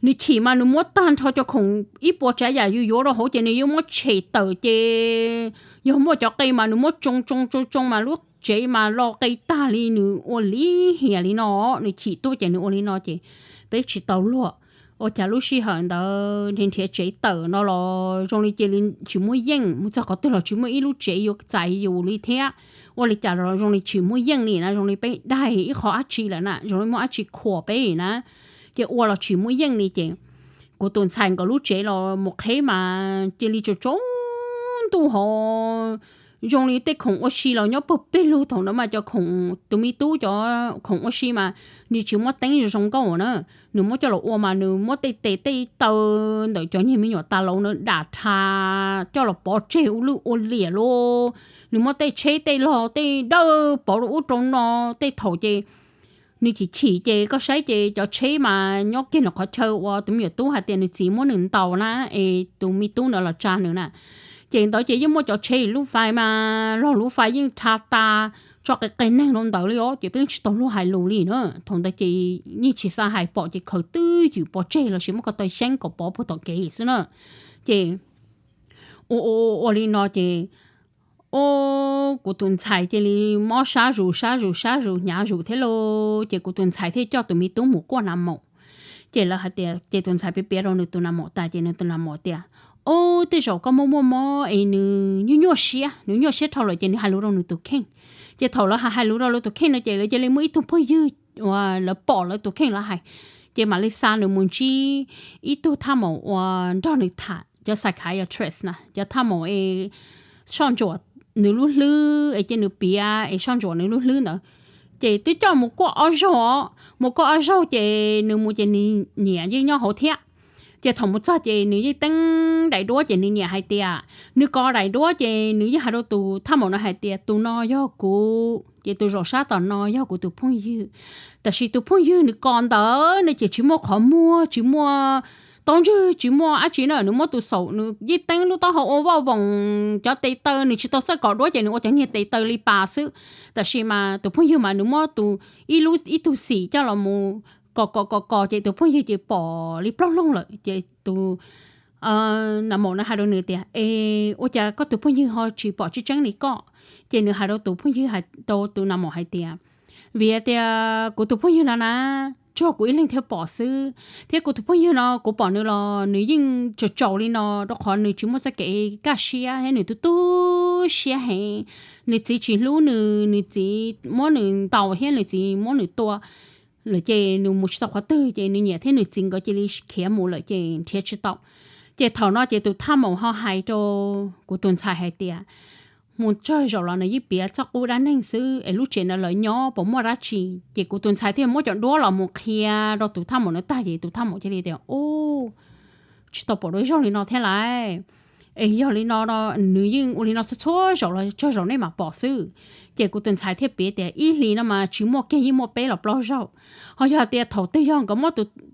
Nws chim mas nws muab tag nrho cov khoom ib puas tsav yam yus yuav rau hauv ces nws yuav muab tshem tawm ces yog muaj cov qe mas nws muab tsoo tsoo tsoo tsoo mas lub tsev mas lo qe tag li, nws ua li hiam li no. Nws chim tuaj ces nws ua li no ces peb tsis tau luag. Ua cas lub sij hawm ntawd nrhiav nrhiav tsev tawm no los zoo li cia li tsis muaj yeej, mus txog qhov twg los tsis muaj ib lub tsev yuav txais yus li thiab. Ua li cas los zoo li tsis muaj yeej li na, zoo li peb daig ib qho dab tsi lawm na, zoo li muaj dab tsi khuam peb na. Ces ua los tsis muaj yeej li ces kuv tus ntxhais nkawd lub tsev los mus qheb mas cia li tsaus tsaus ntuj hos zoo li tej khoom ua si los nyob puag peg lug. Thaum ntawd mas cov khoom, tus me tub cov khoom ua si mas nws tsis muab teeb zoo zoo nkauj na. Nws muab coj los ua mas nws muab tej tes tej taw ntawm cov niag me nyuam tas laus na dam rha coj los pov tseg ua lwj ua liam lauj. Nws muab tej tsheb tej log tej dawb pov rau ub rau no. Tej thaum ces nws chim chim ces koj saib ces cov tsheb mas nyob kiag nram qhov chaw uas tus me nyuam tub hais tias nws txiv muab nws ntaus na, es tus me tub ntawd los tsa nws na. Ces ntawd ces yeej muaj cov tsheb lub fais mas log lub fais yeej rha tas, tso qe qe neeg rau ntawd li os. Ces peb tsis tau luag hais lus li na. Thaum ntawd ces yeej tsis xav hais, pom ces khaws twj ywm pov tseg lossis muab ko taw xyeeb kom pov puag tom kev xwb na. Ces ua ua ua li no ces, o, kuv tus ntxhais cia li mob sab zus sab zus sab zus hnyav zus thiab lauj. Ces kuv tus ntxhais thiaj coj tus me tub mus kuaj nas maum. Ces lawv hais tias, ces tus ntxhais piav piav rau nws tus nas maum tas ces nws tus nas maum tias, o, tej zaum koj muaj muaj mob es nws nyuaj nyuaj siab, nws nyuaj siab dhau lawm ces nws hais lus rau nws tus kheej. Ces thaum lawv hais hais lus rau lawv tus kheej no ces lawv cia li muaj ib tug phooj ywg uas lawv pom lawv tus kheej lawv hais, ces mam li xa nws mus ntsib ib tug thaj maum uas nrog nws tham, cov psychiatrist na, cov thaj maum es soj ntsuam nws lub hlwb es cia nws piav es soj ntsuam nws lub hlwb ntawd. Ces twb coj mus kuaj ob zaug os, mus kuaj ob zaug ces nws mus ces nws niam yeej nyob hauv thiab. Ces thaum mus txog ces nws yeej teeb daim duab ces nws niam hais tias, nws kov daim duab ces nws yeej hais rau tus thaj maum no hais tias tus no yog kuv, ces tus zaum sab tom no yog kuv tus phooj ywg. Tab sis tus phooj ywg nws kov ntawd no ces tsis muaj qhov muag, tsis muaj taub ntswg, tsis muaj dab tsi na, nws muab tus xaum nws yeej teeb lub taub hau ua voj voos, cov tes taw nws tsis tau txawj kov duab ces nws ua cov niag tes taw li pas xwb. Tab sis mas tus phooj ywg mas nws muab tus, ib lub ib tug xim coj los mus kos kos kos kos ces tus phooj ywg ces pom li plaub loog lawm ces tus nam maum no hais rau nws tias, es ua cas koj tus phooj ywg ho tsis pom tseeb tseeb li koj? Ces nws hais rau tus phooj ywg, hais rau tus nam maum hais tias, vim tias kuv tus phooj ywg no na, tsuas kuv ib leeg thiaj pom xwb, thiab kuv tus phooj ywg no kuv pom nws los nws yeej tsaus tsaus li no rau qhov nws tsis muaj txoj kev kaj siab thiab nws tu tu siab heev. Nws txiv tsis hlub nws, nws txiv muab nws ntaus thiab nws txiv muab nws tua lawm ces nws mus tsis tau qhov twg ces nws niam thiab nws txiv nkawd cia li khiav mus lawm ces nrhiav tsis tau. Ces thaum no ces tus thaj maum ho hais rau kuv tus ntxhais hais tias, mus tsawg zaum los nws yeej piav txoj qub dab neeg xwb es lub tsev ntawd lawv nyob puas muaj dab tsi. Ces kuv tus ntxhais thiaj muab cov duab los mus qhia rau tus thaj maum no tag ces tus thaj maum cia li tias, u, tsis tau pom dua zoo li no thiab lauj. Es yog li no, nws yeej ua li no txhua txhua zaum los tsawg zaum nej mam pom xwb. Ces kuv tus ntxhais thiaj piav tias ib hlis no mas tsis muaj kiag yeej muaj peb los plaub zaug. Ho yog tias thaum twg yog nkawd muab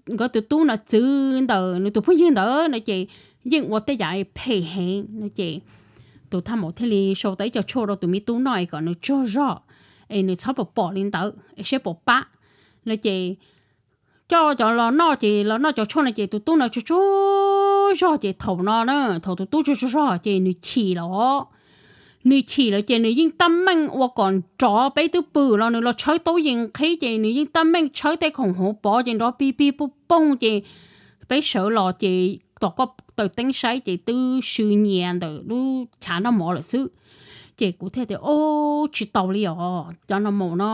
nkawd tus tub no txwv ntawm nws tus phooj ywg ntawd no ces yeej ua tej yam phem heev no ces tus thaj maum thiaj li sau tau ib co tshuaj rau tus me tub noj es kom nws tsaug zog, es nws txhob pom pom li ntawd es seb puas pab no ces coj cov los noj ces los noj cov tshuaj no ces tus tub no tsaug tsaug zog ces thaum no na, thaum tus tub tsaug tsaug zog ces nws chim lawm. Nws chim lawm ces nws yeej tab meeg ua kom nrov, peb twb pw los nws los tshawb tub yees qhib ces nws yeej tab meeg tshawb tej khoom hauv pov ces nrov pig pig pooj pooj ces peb sawv los ces tom koj taws teeb saib ces twb sw nyias ntawm lub chav noj mov lawm xwb. Ces kuv thiaj tias, o, tsis tau li os, cov no maum no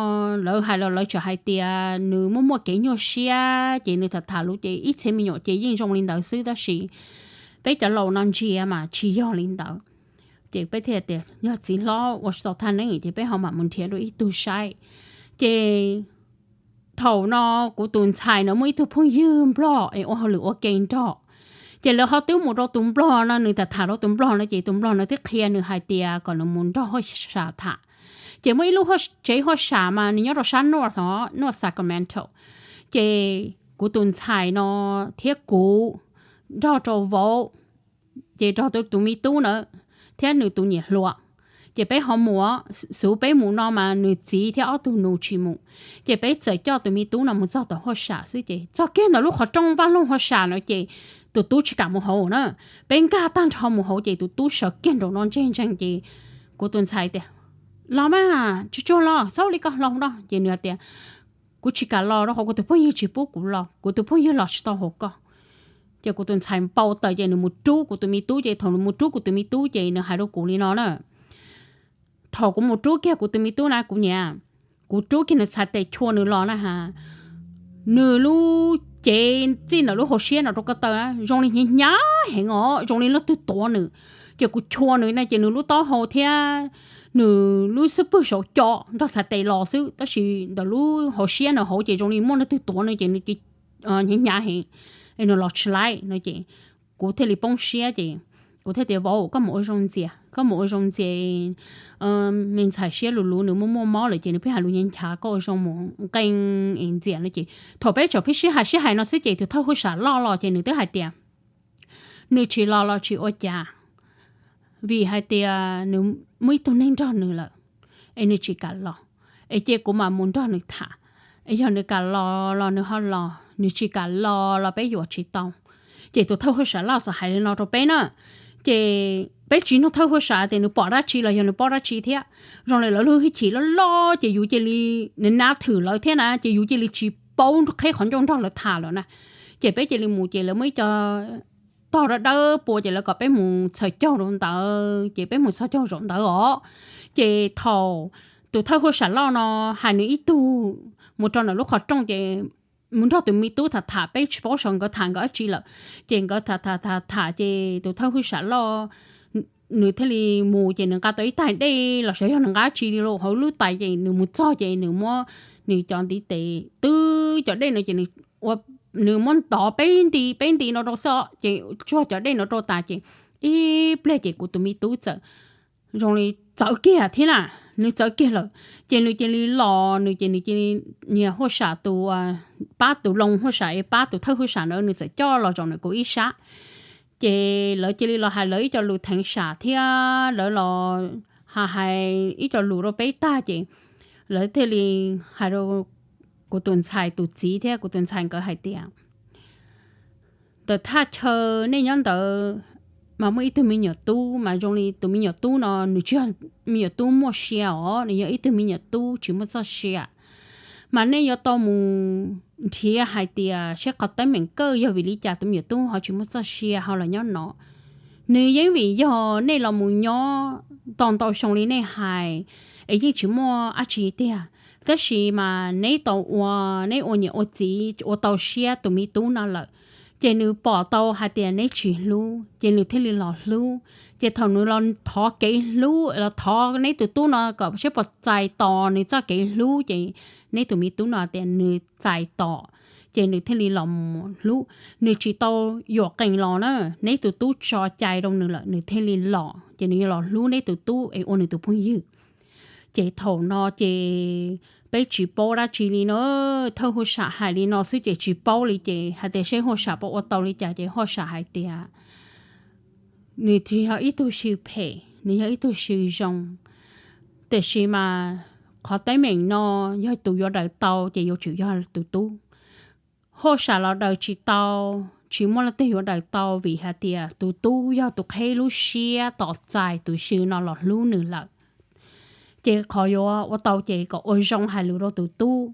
lawv hais los lawv tseem hais tias nws muaj muaj kev nyuaj siab ces nws tham tham lus ces ib txhia me nyuam ces yeej zoo li ntawd xwb tab sis peb cov laus no ntsia mas tsis yog li ntawd. Ces peb thiaj tias yog txiv hlob ua tsis tau thaj neeb ces peb ho mam mus nrhiav dua ib tug saib. Ces thaum no kuv tus ntxhais no muaj ib tug phooj ywg nplog es ua hauj lwm ua ke nrog, ces lawv ho twb mus rau tus nplog no, nws tham tham rau tus nplog no ces tus nplog no twb qhia nws hais tias kom nws mus nrog haj sam tham. Ces muaj ib lub tsev haj sam mas nws nyob rau sab north, north Sacramento. Ces kuv tus ntxhais no thiab kuv nrog rau vauv, ces nrog tus me tub na thiab nws tus niam hluas, ces peb ho mus, xub peb mus no mas nws txiv thiab ob tug nus tsis mus. Ces peb txawm coj tus me tub no mus txog tom haj sam xwb ces txog kiag ntawm lub qhov rooj vaj loog haj sam no ces tus tub tsis kam mus hauv na. Peb nkag tag nrho mus hauv ces tus tub sawv kiag nraum no ntseg ntsees ces kuv tus ntxhais tias, los mas, tsuag tsuag los, txhob ua li ko, los no. Ces nws tias, kuv tsis kam los rau qhov kuv tus phooj ywg tsis pub kuv los, kuv tus phooj ywg los tsis tau hauv ko. Ces kuv tus ntxhais npau taws ces nws mus rub kuv tus me tub ces thaum nws mus rub kuv tus me tub ces nws hais rau kuv li no na, thaum kuv mus rub kiag kuv tus me tub na kuv niam, kuv rub kiag nws txhais tes chua nws los na has, nws lub cev txij ntawm lub hauv siab no rau ko taw zoo li hnyav hnyav heev os, zoo li leej twg tuav nws. Ces kuv chua nws na ces nws lub taub hau thiab nws lub xub pwg saum co nrog txhais tes los xwb tab sis ntawm lub hauv siab no hauv ces zoo li muaj leej twg tuav nws ces nws hnyav hnyav heev, nws los tsis laib no ces kuv thiaj li poob siab ces kuv thiaj tias, vauv, koj mus ua zoo ntxias, koj mus ua zoo ntxias, me ntxhais siab luv luv nws muaj muaj mob lawm ces nws pheej hais lus nyav nchav, koj ua zoo mus nqee es ntxias no ces thaum peb tseem pheej sib hais sib hais no xwb ces tus thawj huab sam loj los ces nws twb hais tias nws tsis los los tsis ua cas, vim hais tias nws muaj ib tug neeg nrog nws lawm, es nws tsis kam los, es cia kuv mam mus nrog nws tham, es yog nws kam los los nws ho los, nws tsis kam los los peb yuam tsis tau. Ces tus thawj huab sam loj txawm hais li no rau peb na, ces peb tsis nug thawj huab sam tias nws pom dab tsi los yog nws paub dab tsi thiab. Zoo li lawv lub hwj chim loj loj ces yus cia li, nws nav thwm lawv thiab na ces yus cia li tsis paub qheb qhov ncauj nrog lawv tham lawm na. Ces peb cia li mus ces lawv muaj ib co tog dawb dawb pua ces lawv kom peb mus txhaws caug rau ntawd ces peb mus txhaws caug zaum ntawd os. Ces thaum tus thawj huab sam loj no hais nws ib tug mus rau ntawm lub qhov rooj ces mus nrog tus me tub tham tham, peb tsis paub saum nkawd tham nkawd dab tsi lawm. Ces nkawd tham tham tham tham ces tus thawj huab sam loj nws thiaj li mus ces nws nqa tau ib tais dej los xyov yog nws nqa tsi li los hauv lub tais ces nws mus txog ces nws muab nws cov ntiv tes twb cov dej no ces nws ua, nws muab ntov peb nti peb nti no rau xwb os, ces tsuag cov dej no rau tas ces ib pliag ces kuv tus me tub txawm zoo li txawv kiag thiab na, nws txawv kiag lawm. Ces nws cia li los, nws ces nws cia li, niag huaj sam tus, pab tus loo huaj sam es pab tus thawj huaj sam ntawd nws txawm coj los zaum ntawm kuv ib sab. Ces lawv cia li los hais lawv ib co lus theev sam thiab lawv los hais ib co lus rau peb tag ces lawv thiaj li hais rau kuv tus ntxhais tus txiv thiab kuv tus ntxhais nkawd hais tias, ntawm thaj chaw nej nyob ntawd mas muaj ib tug me nyuam tub mas zoo li tus me nyuam tub no nws tsis yog me nyuam tub muaj sia os, nws yog ib tug me nyuam tub tsis muaj txoj sia. Mas nej yuav tau mus nrhiav hais tias seb qhov teeb meem kawg yog vim li cas tus me nyuam tub ho tsis muaj txoj sia ho los nyob no. Nws yeej vim yog nej los mus nyob tau ntau xyoo li nej hais es yeej tsis muaj dab tsi tiag, tab sis mas neb tau ua, neb ua niam ua txiv ua tau siab tus me tub no lawm. Ces nws pom tau hais tias neb tsis hlub ces nws thiaj li los hlub. Ces thaum nws los thov kev hlub los thov neb tus tub no kom seb puas txais tos nws txoj kev hlub ces neb tus me tub no tias nws txais tos, ces nws thiaj li los mus hlub. Nws tsis tau yuam qees los na, neb tus tub tso cai rau nws lawm nws thiaj li los, ces nws yuav los hlub neb tus tub es ua nws tus phooj ywg. Ces thaum no ces peb tsis paub dab tsi li no, thawj huaj sam hais li no xwb ces tsis paub li ces hais tias seb huaj sam puas ua tau li cas ces huaj sam hais tias nws tsis yog ib tug swm phem, nws yog ib tug swm zoo, tiam sis mas qhov teeb meem no yog tus yuav daws tau ces yuav tsum yog tus tub. Huaj sam los daws tsis tau, tsis muaj leej twg yuav daws tau vim hais tias tus tub yog tus qheb lub siab tos txais tus swm no los hlub nws lawm. Ces qhov yuav ua tau ces kom ua zoo hais lus rau tus tub,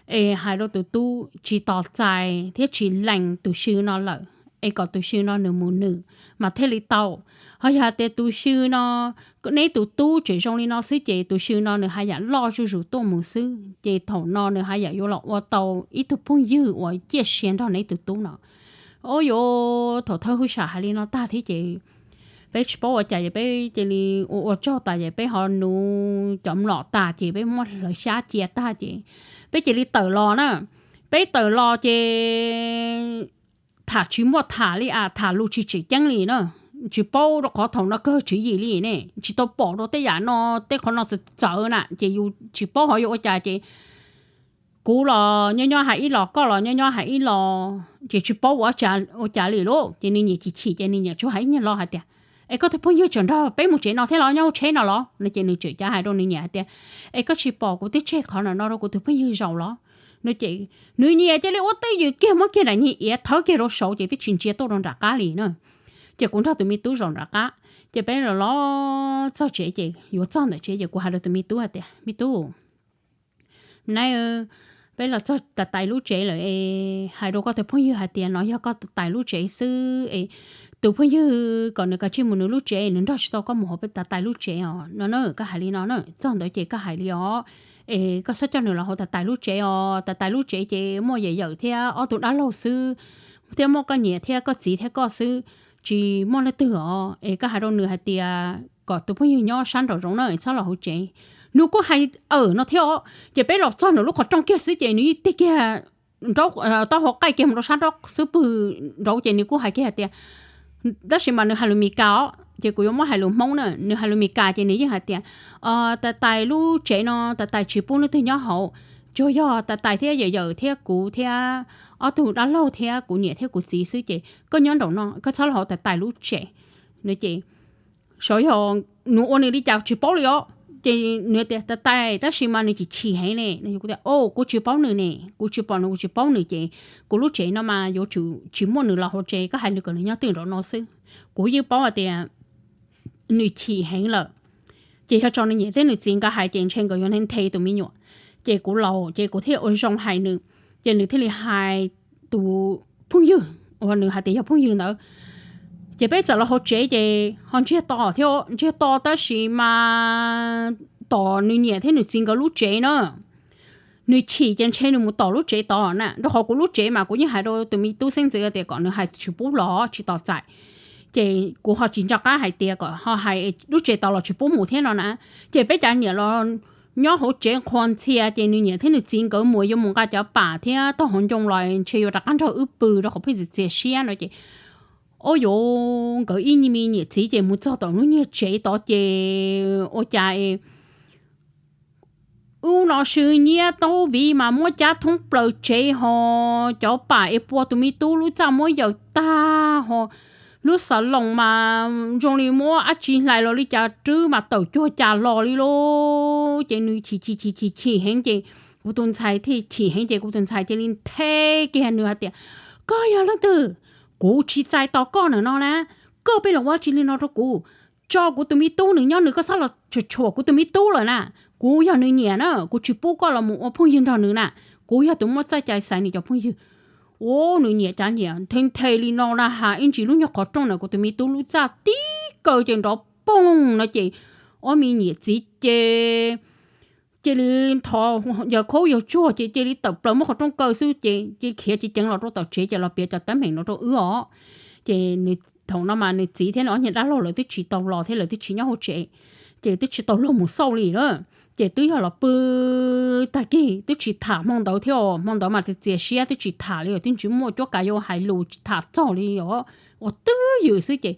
es hais rau tus tub tsis tos txais thiab tsis lees tus swm no lawm, es kom tus swm no nws mus nws mas thiaj li tau. Ho yog hais tias tus swm no, neb tus tub tseem zoo li no xwb ces tus swm no nws haj yam loj zuj zus tuaj mus xwb, ces thaum no nws haj yam yuav los ua tau ib tug phooj ywg uas ciaj sia nrog neb tus tub no. Au yuav, thaum thawj huaj sam hais li no tag thiab ces peb tsis paub ua cas ces peb cia li ua ua tsaug tas ces peb ho nuv cov mlom tas ces peb muab hlawv xyab cia tag ces peb cia li tawm los na. Peb tawm los ces tham tsis muaj tham li a, tham lus tsis tseem ceeb li na. Tsis paub rau qhov thaum no kawg tswv yim li ne, tsis tau pom rau tej yam no, tej qhov no txawv txawv na ces yus tsis paub ho yuav ua cas ces kuv los nyob nyob hais ib los, koj los nyob nyob hais ib los, ces tsis paub ua cas li lauj. Ces nws niam chim chim ces nws niam tsuas hais ib nyuag lo hais tias, es koj tus phooj ywg tseem nrog peb mus tsev no thiab los nyob hauv tsheb no los no ces nws tseem cav hais rau nws niam hais tias, es koj tsis pom kuv twb tseg qhov no rau kuv tus phooj ywg zaum los no ces nws niam cia li ua twj ywm kiag muab kiag daim niag iav thawb kiag rau saud ces twb tsis ntsia tuaj rau nram qab li na. Ces kuv nrog tus me tub zaum nram qab, ces peb los los txog tsev ces yuav txog ntawm tsev ces kuv hais rau tus me tub hais tias, me tub, nab, peb los txog tais tais lub tsev lawm es hais rau koj tus phooj ywg hais tias no yog koj tais tais lub tsev xwb es tus phooj ywg kom nws kav tsij mus nws lub tsev, nws nrog tsis tau koj mus hauv peb tais tais lub tsev os no na. Koj hais li no na, txog ntawd ces koj hais li os, es koj txhob coj nws los hauv tais tais lub tsev os, tais tais lub tsev ces muaj yawm yawm thiab ob tug dab laug xwb, thiab muaj koj niam thiab koj txiv thiab koj xwb, tsis muaj leej twg os. Es koj hais rau nws hais tias kom tus phooj ywg nyob sab nraum zoov na, txhob los hauv tsev. Nws kuj hais awm no thiab os. Ces peb los txog nraum lub qhov rooj kiag xwb ces nws yeej tig kiag nraub taub hau qaij kiag mus rau sab nraub xub pwg nraud ces nws kuj hais kiag hais tias, tab sis mas nws hais lus Mis Kas os ces kuv yuav muab hais lus Hmoob na, nws hais lus Mis Kas ces nws yeej hais tias, tais tais lub tsev no tais tais tsis pub leej twg nyob hauv, tsuas yog tais tais thiab yawm yawm thiab kuv thiab ob tug dab laug thiab kuv niam thiab kuv txiv xwb ces koj nyob nraum no, koj txhob los hauv tais tais lub tsev no ces sav yog nws ua nws li cas tsis paub li os. Ces nws tias tais tais, tab sis mas nws chim chim heev ne. Kuv tias, kuv tsis paub nws ne, kuv tsis pom nws, kuv tsis paub nws ces kuv lub tsev no mas yuav tsum tsis muaj nws los hauv tsev, koj hais nws kom nws nyob twj nraum no xwb. Kuv yeej paub hais tias nws chim heev lawm. Ces yog tso nws niam thiab nws txiv nkawd hais ces ntshe nkawd yuav nthe tus me nyuam. Ces kuv laus ces kuv thiaj ua zoo hais nws, ces nws thiaj li hais tus phooj ywg uas nws hais tias yog phooj ywg ntawd. Ces peb txawm los hauv tsev ces ho ntsiag to thiab, ntsiag to tab sis mas tom nws niam thiab nws txiv nkawd lub tsev na. Nws chim ces ntshe nws mus tom lub tsev tod na, rau qhov kuv lub tsev mas kuv yeej hais rau tus me tub xeeb ntxwv tias kom nws hais tsis pub los tsis tos txais. Ces kuv ho tsis nco qab hais tias kom ho hais lub tsev tod los tsis pub mus thiab no na. Ces peb cov niam los nyob hauv tsev qhuas ntxhias, ces nws niam thiab nws txiv nkawd mus yuav mus nqa cov pam thiab taug hauv ncoo los ntshe yuav rov qab nrog wb pw rau qhov pheej txias txias siab no ces, o, yuav nkawd ib me niam txiv ces mus txog tom lub niag tsev tod ces ua cas wb no sw nyiab taub viv mas muab cab thoob plaws tsev ho cov pam es pua tus me tub lub txaj muab yaws tag ho lub xov loos mas zoo li muab dab tsi hlais los li cas rwb mas tawm cuag cas los li lauj. Ces nws chim chim chim chim chim heev ces kuv tus ntxhais thiaj chim heev ces kuv tus ntxhais cia li nthe kiag nws hais tias, koj yog leej twg? Kuv tsis txais tos koj na no na. Koj pheej los ua dab tsi li no rau kuv? Tso kuv tus me tub nws nyob nws, koj txhob los tshua tshua kuv tus me tub lawm na. Kuv yog nws niam na, kuv tsis pub koj los mus ua phooj ywg nrog nws na. Kuv yog tus muaj txoj cai xaiv nws cov phooj ywg. Ua nws niam cav niam nthe nthe li no na has ib ntsis lub nyuag qhov rooj na kuv tus me tub lub txaj tib kaw ces nrov poog no ces ob me niam txiv ces cia li ntho yawg khaub yawg tsuag ces cia li tawm plaws muab qhov rooj kaw xwb ces cia khiav ceev ceev los rau tom tsev ces los piav cov teeb meem no rau wb os. Ces thaum no mas nws txiv thiab nws ob niag dab laug lawv twb tsis tau los thiab lawv twb tsis nyob hauv tsev, ces twb tsis tau luag mus xauj li na. Ces twb yog los pw tag kis twb tsis tham hmo ntawd thiab, hmo ntawd mas txias txias siab twb tsis tham li os, twb tsis muaj cuab kav yuav hais lus tham txog li os, ua twj ywm xwb ces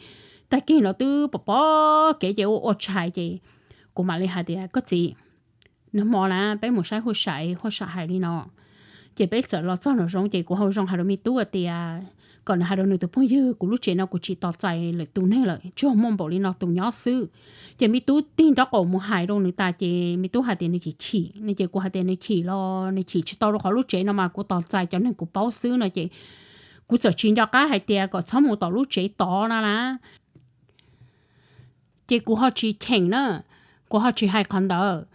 tag kis no twb pom pom kev ces ua ua tshais ces kuv mam li hais tias, koj txiv, nag hmo na peb mus saib huaj sam, huaj sam hais li no. Ces peb txawm los txog nraum zoov ces kuv hau zoo hais rau me tub tias kom nws hais rau nws tus phooj ywg, kuv lub tsev no kuv tsis tos txais lwm tus neeg lawm, tsuas muaj npaum li no tus nyob xwb. Ces me tub tig nraub qaum mus hais rau nws tas ces me tub hais tias nws chim chim no ces kuv hais tias nws chim los nws chim tsis tau rau qhov lub tsev no mas kuv tos txais cov neeg kuv paub xwb no ces kuv txawm tsis nco qab hais tias kom txhob mus tom lub tsev tod no na. Ces kuv ho tsis cheem na, kuv ho tsis hais qhov ntawd.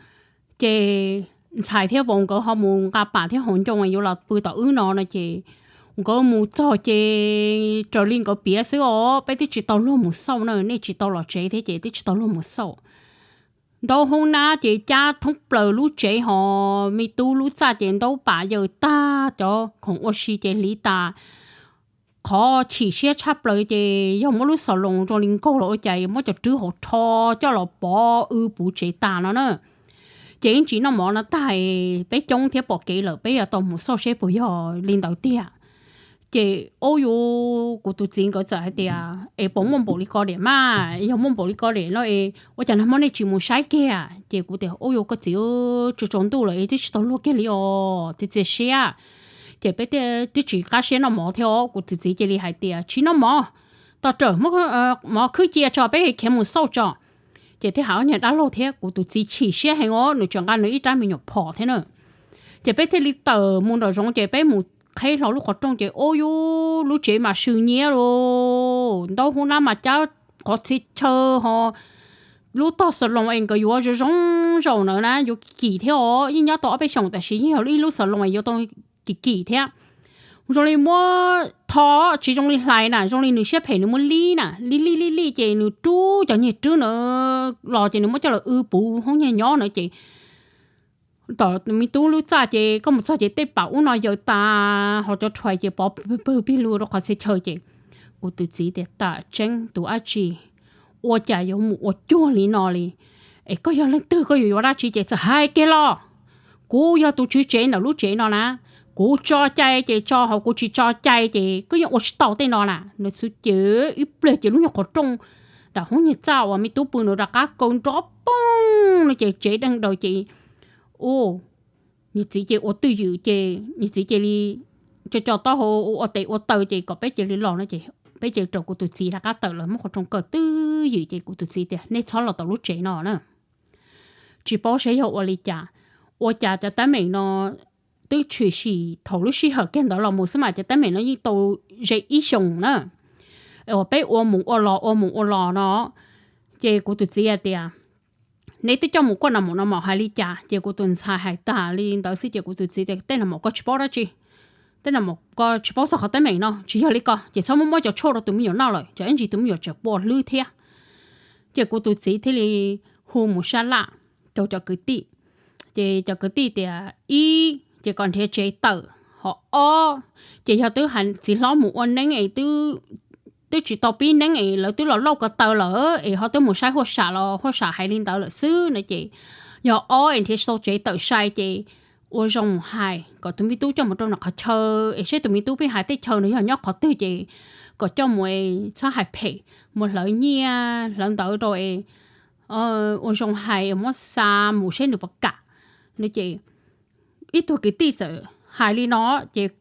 Ces ntxhais thiab vauv nkawd ho mus nqa pam thiab hauv ncoo yuav los pw tom wb no no ces nkawd mus txog ces raws li nkawd piav xwb os, peb twb tsis tau luag mus xauj na, nej tsis tau los tsev thiab ces twb tsis tau luag mus xauj. Ntaub hoob nab ces cab thoob plaws lub tsev ho me tub lub txaj ces ntaub pam yaws tag, cov khoom ua si ces hliv tas. Qhov chim siab tshaj plaws ces yog muab lub xov loos zoo li nkaug los ua cas muab cov rwb hauv rho coj los pov wb puv tsev tas no na. Ces ib ntsis noj mov no tag, peb coob thiab pom kev lawm, peb yuav tau mus xauj seb puas yog li ntawd tiag. Ces ub yuv kuv tus txiv nkawd txawm hais tias es puas muaj npaum li ko diam mas, yog muaj npaum li ko diam no es ua cas nag hmo nej tsis mus saib kiag? Ces kuv tias ub yuv koj txiv, tsaus ntuj lawm es twb tsis tau luag kiag li os, txias txias siab. Ces peb twb tsis qab siab noj mov thiab os, kuv tus txiv cia li hais tias tsis noj mov, tos rawm mov khwb cia tso peb khiav mus xauj tso. Ces thiaj hais ob niag dab laug thiab kuv tus txiv chim siab heev os, nws tseem nqa nws ib rab me nyuam phom thiab na. Ces peb thiaj li tawm mus nraum zoov ces peb mus qheb hlo lub qhov rooj ces ub yuv lub tsev mas sw nyiab lauj, ntaub hoob nab mas cab qhov txhia chaw ho lub tog xas loos es nkawd yuav zoo zoo zaum ntawd na, yuav kim thiab os, yeej nyob tau ob peb xyoos tab sis yeej yog ib lub xas loos es yuav tau kim kim thiab. Zoo li muab tho, tsis zoo li hlais na, zoo li nws siab phem nws muab lib na, lib lib lib lib ces nws rub cov niag rwb na los ces nws muab coj los wb puv hoob niag nyob na ces tom me tub lub txaj ces koj mus txog ces tej pam ub no yaws tas ho cov rhuais ces pov pawg pig lug rau qhov txhia chaw ces kuv tus txiv tias tam tseeb tus dab tsi ua cas yuav mus ua cuag li no li. Es koj yog leej twg koj yuav yuav dab tsi ces txawm hais kiag los. Kuv yog tus tswv tsev ntawm lub tsev no na, kuv tso cai ces tso, ho kuv tsis tso cai ces koj yeej ua tsis tau tej no na. Nws xwb ces ib pliag ces lub nyuag qhov rooj nram hoob niag txaj uas me tub pw nws rov qab kaw nrov poog no ces tsev deeg daws ces ub, niag txiv ces ua twj ywm ces niag txiv cia li co co taub hau ua tes ua taw ces kom peb cia li los no ces peb cia li raws kuv tus txiv rov qab tawm los muab qhov rooj kaw twj ywm ces kuv tus txiv tias nej txhob los tom lub tsev no na. Tsis paub saib yog ua li cas, ua cas cov teeb meem no twb tshwm sim thaum lub sij hawm kiag ntawd los mus xwb mas cov teeb meem no yeej tau ze ib xyoos na. Uas peb ua mus ua los ua mus ua los no, ces kuv tus txiv hais tias nej twb coj mus kuaj noj mov no mos hais li cas? Ces kuv tus ntxhais hais tas li ntawd xwb ces kuv tus txiv tias tej no mos koj tsis paub dab tsi, tej no mos koj tsis paub txog qhov teeb meem no, tsis yog li ko ces txhob muab muab cov tshuaj rau tus me nyuam noj lawm, cov ib ntsis tus me nyuam tseem puas hlwb thiab. Ces kuv tus txiv thiaj li hu mus sab laj rau cov kwv tij, ces cov kwv tij tias ib ces kom nrhiav tsev tawm, ho ob ces yog twb hais txiv hlob mus ua neeb es twb twb tsis tau pib neeb es lawv twb los lauj ko taw lawm es ho twb mus saib huaj sam los huaj sam hais li ntawd lawm xwb no ces yog ob es nrhiav tsis tau tsev tawm sai ces ua zoo mus hais kom tus me tub coj mus rau nram qhov chaw es saib tus me tub pheej hais tej chaw no yog nyob qhov twg ces kom coj mus es txhob hais phem, mus hlawv nyiaj hlawv ntawv rau es ua zoo hais muab xa mus saib nws puas kam no ces ib tug kwv tij txawm hais li no ces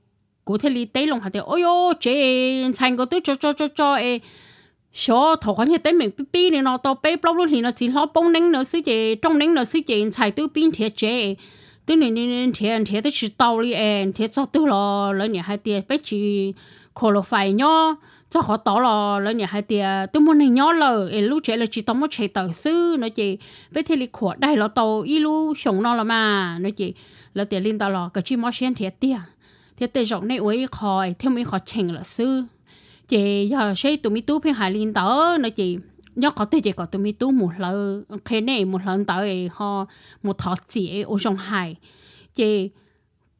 kuv thiaj li teb loo hais tias, Ua yuav tsev ntxhais nkawd twb tso tso tso tso es xyov thaum qhov nyiaj teeb meem pib pib li no tau peb plaub lub hlis no txiv hlob poob neeb no xwb ces rooj neeb no xwb ces ntxhais twb pib nrhiav tsev, twb nrhiav nrhiav twb tsis tau li es nrhiav txog twg los lawv niam hais tias peb tsis qualify nyob, txog qhov tod los lawv niam hais tias twb muaj neeg nyob lawm es lub tsev lawv tsis tau muab tshem tawm xwb no ces peb thiaj li khuam daig los tau ib lub xyoos no los mas no ces lawv tias li ntawd los koj tsij mob siab nrhiav tiag, thiab tej zaum nej ua ib qho thiaj muaj ib qho cheem lawm xwb. Ces yog seb tus me tub pheej hais li ntawd no ces nyob qhov twg ces kom tus me tub mus hlawv, qhia nej mus hlawv ntawv es ho mus thov txim ua zoo hais. Ces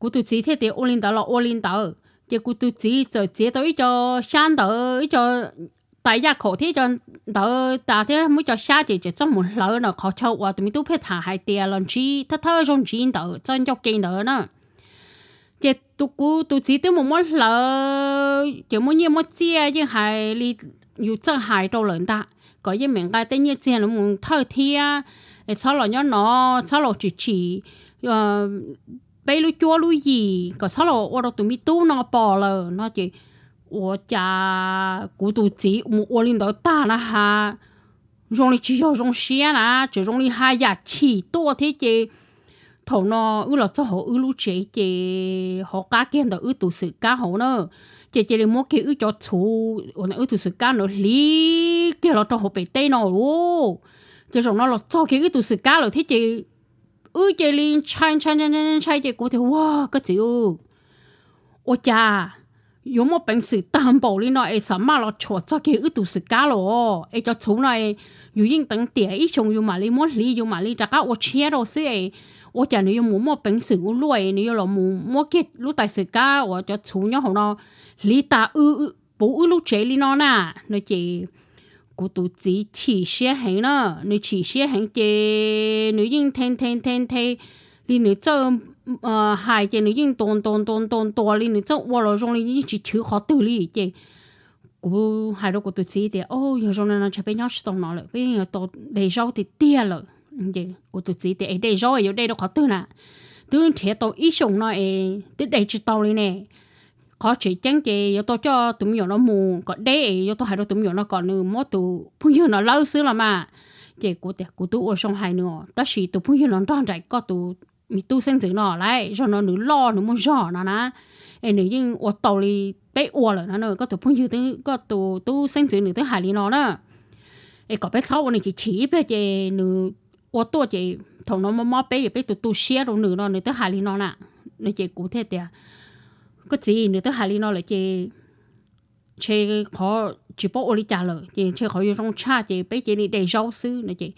kuv tus txiv thiaj tias ua li ntawd los ua li ntawd ces kuv tus txiv txawm txiav tau ib co xyab ntawd, ib co tais yaj khaum thiab ib co ntawd tas thiab muab ib co xyab ces txawm txoj mus hlawv no qhov chaw uas tus me tub pheej tham hais tias los ntsib thawj thawj zaug ntsib ntawd txoj ncauj ke ntawd na. Ces kuv tus txiv twb mus muab hlawv ces muaj nyiaj muab txiaj yeej hais li yus txawj hais rau lawm ntag, kom yeej meem nqa tej nyiaj txiag no mus thawj thiab es txhob los nyob no, txhob los tsim tsim peb lub cuab lub yim kom txhob los ua rau tus me tub no pom lawm no ces ua cas kuv tus txiv mus ua li ntawd tag na has, zoo li tsis yog zoo siab na, tseem zoo li haj yam chim tuaj thiab ces thaum no wb los txog hauv wb lub tsev ces hauv qab kiag ntawm wb tus xwm kab hauv na ces cia li muab kiag wb cov txhuv uas ntawm wb tus xwm kab ntawd hliv kiag los rau hauv pem teb no lauj. Ces zaum no los txog kiag wb tus xwm kab lawm thiab ces wb cia li ntshai ntshai ntshai ntshai ces kuv tias, Ua koj txiv, ua cas yuav muaj peev xwm tag npaum li no es xam maj los tshuam txog kiag wb tus xwm kab los es cov txhuv no yus yeej teev tiam ib xyoos yus mam li muab hliv yus mam li rov qab ua tshiab rau xwb es ua cas nws yuav mus muaj peev xwm ua luaj es nws yuav los mus muab kiag lub tais xwm kab uas cov txhuv nyob hauv no hliv tag puv wb lub tsev li no na no ces kuv tus txiv chim siab heev na, nws chim siab heev ces nws yeej nthe nthe nthe nthe li nws txawj hais ces nws yeej ntuas ntuas ntuas ntuas ntuas li nws txawj ua los zoo li yeej tsis chwv qhov twg li ces kuv hais rau kuv tus txiv tias, Yog zoo li no ntshe peb nyob tsis tau no lawm, peb yeej yuav tau de zaub tiag tiag lawm. Kuv tus txiv tias, Es de zaub es yuav de rau qhov twg na? Twb nrhiav tau ib xyoos no es twb de tsis tau li ne. Qhov tseem ceeb ces yuav tau coj tus me nyuam no mus kom deb es yuav tau hais rau tus me nyuam no kom nws muab tus phooj ywg no lawb xwb los mas. Ces kuv tias, Kuv twb ua zoo hais nws os, tab sis tus phooj ywg no nrog nraim koj tus me tub xeeb ntxwv no lawm, zaum no nws loj nws muaj zog no na, es nws yeej ua tau li peb ua lawm no, koj tus phooj ywg, koj tus tub xeeb ntxwv nws twb hais li no na, es kom peb txhob ua nws chim chim ib pliag ces nws ua tuaj ces thaum no mob mob peb es peb tus tu siab rau nws no, nws twb hais li no na. No ces kuv thiaj tias, Koj txiv, nws twb hais li no lawm ces ntshe qhov tsis paub ua li cas lawm ces ntshe qhov yuav zoo tshaj ces peb cia li de zaub xwb no ces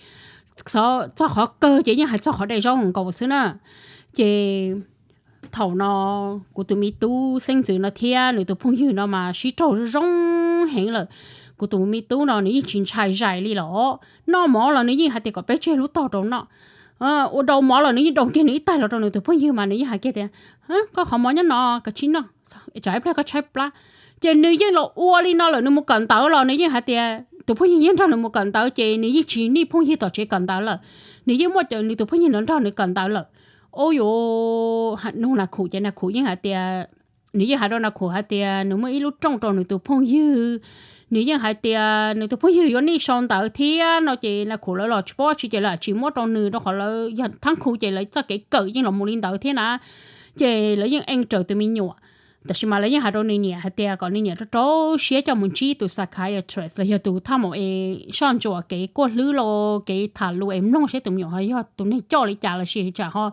txog qhov kawg ces yeej hais txog qhov de zaub nkaus xwb na. Ces thaum no kuv tus me tub xeeb ntxwv no thiab nws tus phooj ywg no mas sib raug zoo heev lawm. Kuv tus me tub no nws yeej tsis ntshai zais li los, noj mov los nws yeej hais tias kom peb tseg lub tog rau noj. Ua dau mov los nws yeej dau kiag nws ib tais los rau nws tus phooj ywg mas nws yeej hais kiag tias, Koj qhov mov nyob no, koj tsij noj, tsam ib pliag koj tshaib plab. Ces nws yeej los ua li no lawm, nws mus kawm ntawv los nws yeej hais tias tus phooj ywg yeej nrog nws mus kawm ntawv ces nws yeej tsis nij phooj ywg tom tsev kawm ntawv lawm. Nws yeej muaj nws tus phooj ywg nrog nws kawm ntawv lawm. Ub yuav nug Nas Khum ces Nas Khum yeej hais tias, nws yeej hais rau Nas Khum hais tias nws muaj ib lub rooj rau nws tus phooj ywg. Nws yeej hais tias nws tus phooj ywg yuav nij sau ntawv thiab no ces Nas Khum lawv los tsis paub tsi ces lawv tsis muab rau nws rau qhov lawv yog thab khu ces lawv txoj kev kawm yeej los mus li ntawd thiab na. Ces lawv yeej ee raws tus me nyuam. Tab sis mas lawv yeej hais rau nws niam hais tias kom nws niam rau rau siab coj mus ntsib tus psychiatrist los yog tus thaj maum es soj ntsuam kev kuaj hlwb los kev tham lus es mloog saib tus me nyuam ho yog tus neeg coj li cas los sis tsam ho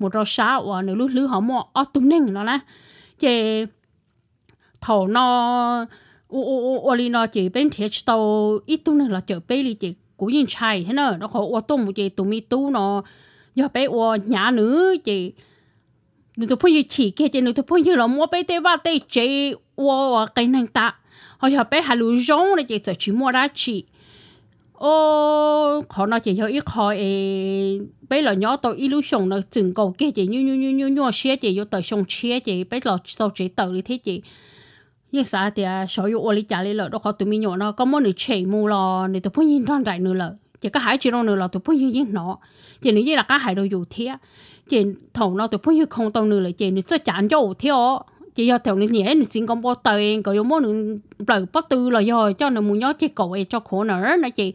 mus rau sab uas nws lub hlwb ho muaj ob tug neeg no na. Ces thaum no ua ua li no ces peb nrhiav tsis tau ib tug neeg los cawm peb li ces kuv yeej ntshai thiab na, rau qhov ua tuaj mus ces tus me tub no yog peb ua hnyav nws ces nws tus phooj ywg chim kiag ces nws tus phooj ywg los muab peb tej vaj tej tsev ua ua qias neeg tas. Ho yog peb hais lus zoo no ces txawm tsis muaj dab tsi. O, qhov no ces yog ib qho es peb los nyob tau ib lub xyoos no txwm nkaus kiag ces nyuaj nyuaj nyuaj nyuaj siab ces yuav tawm xyoo tshiab ces peb los txog tsev tawm li thiab ces yeej xav tias xyov yuav ua li cas li lawm, rau qhov tus me nyuam no koj muab nws tshem mus los nws tus phooj ywg nrog nraim nws lawm ces koj hais tsis rau nws los tus phooj ywg yeej hnov, ces nws yeej rov qab hais rau yus thiab. Ces thaum no tus phooj ywg khoo tau nws lawm ces nws txawj cav ncauj thiab os. Ces yog thaum nws nyiam nws txiv nkaus npau taws nkawd yuav muab nws nplawm pob tw los yog coj nws mus nyob ceg kaum es tso khuav na no ces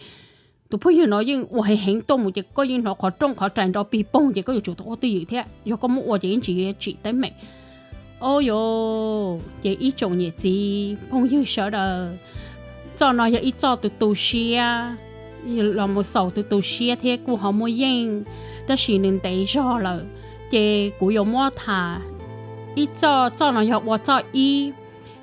tus phooj ywg no yeej ua heev heev tuaj mus ces koj yeej hnov qhov rooj qhov rais nrov pig poog ces koj yuav tsum tau ua twj ywm thiab, yog koj muab ua ces yeej tsis tsim teeb meem. O, yog ces ib tsoom niam txiv phooj ywg sawv daws, txoj no yog ib txoj tu tu siab, los mus xaus tu tu siab thiab kuj ho muaj yeej, tab sis nws ntev zog lawm. Ces kuv yuav muab tham ib txoj, txoj no yog ua txoj ib,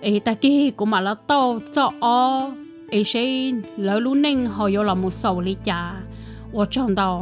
es tag kis kuv mam los tau txoj ob, es seb lawv lub neej ho yuav los mus xaus li cas. Ua tsaug ntau.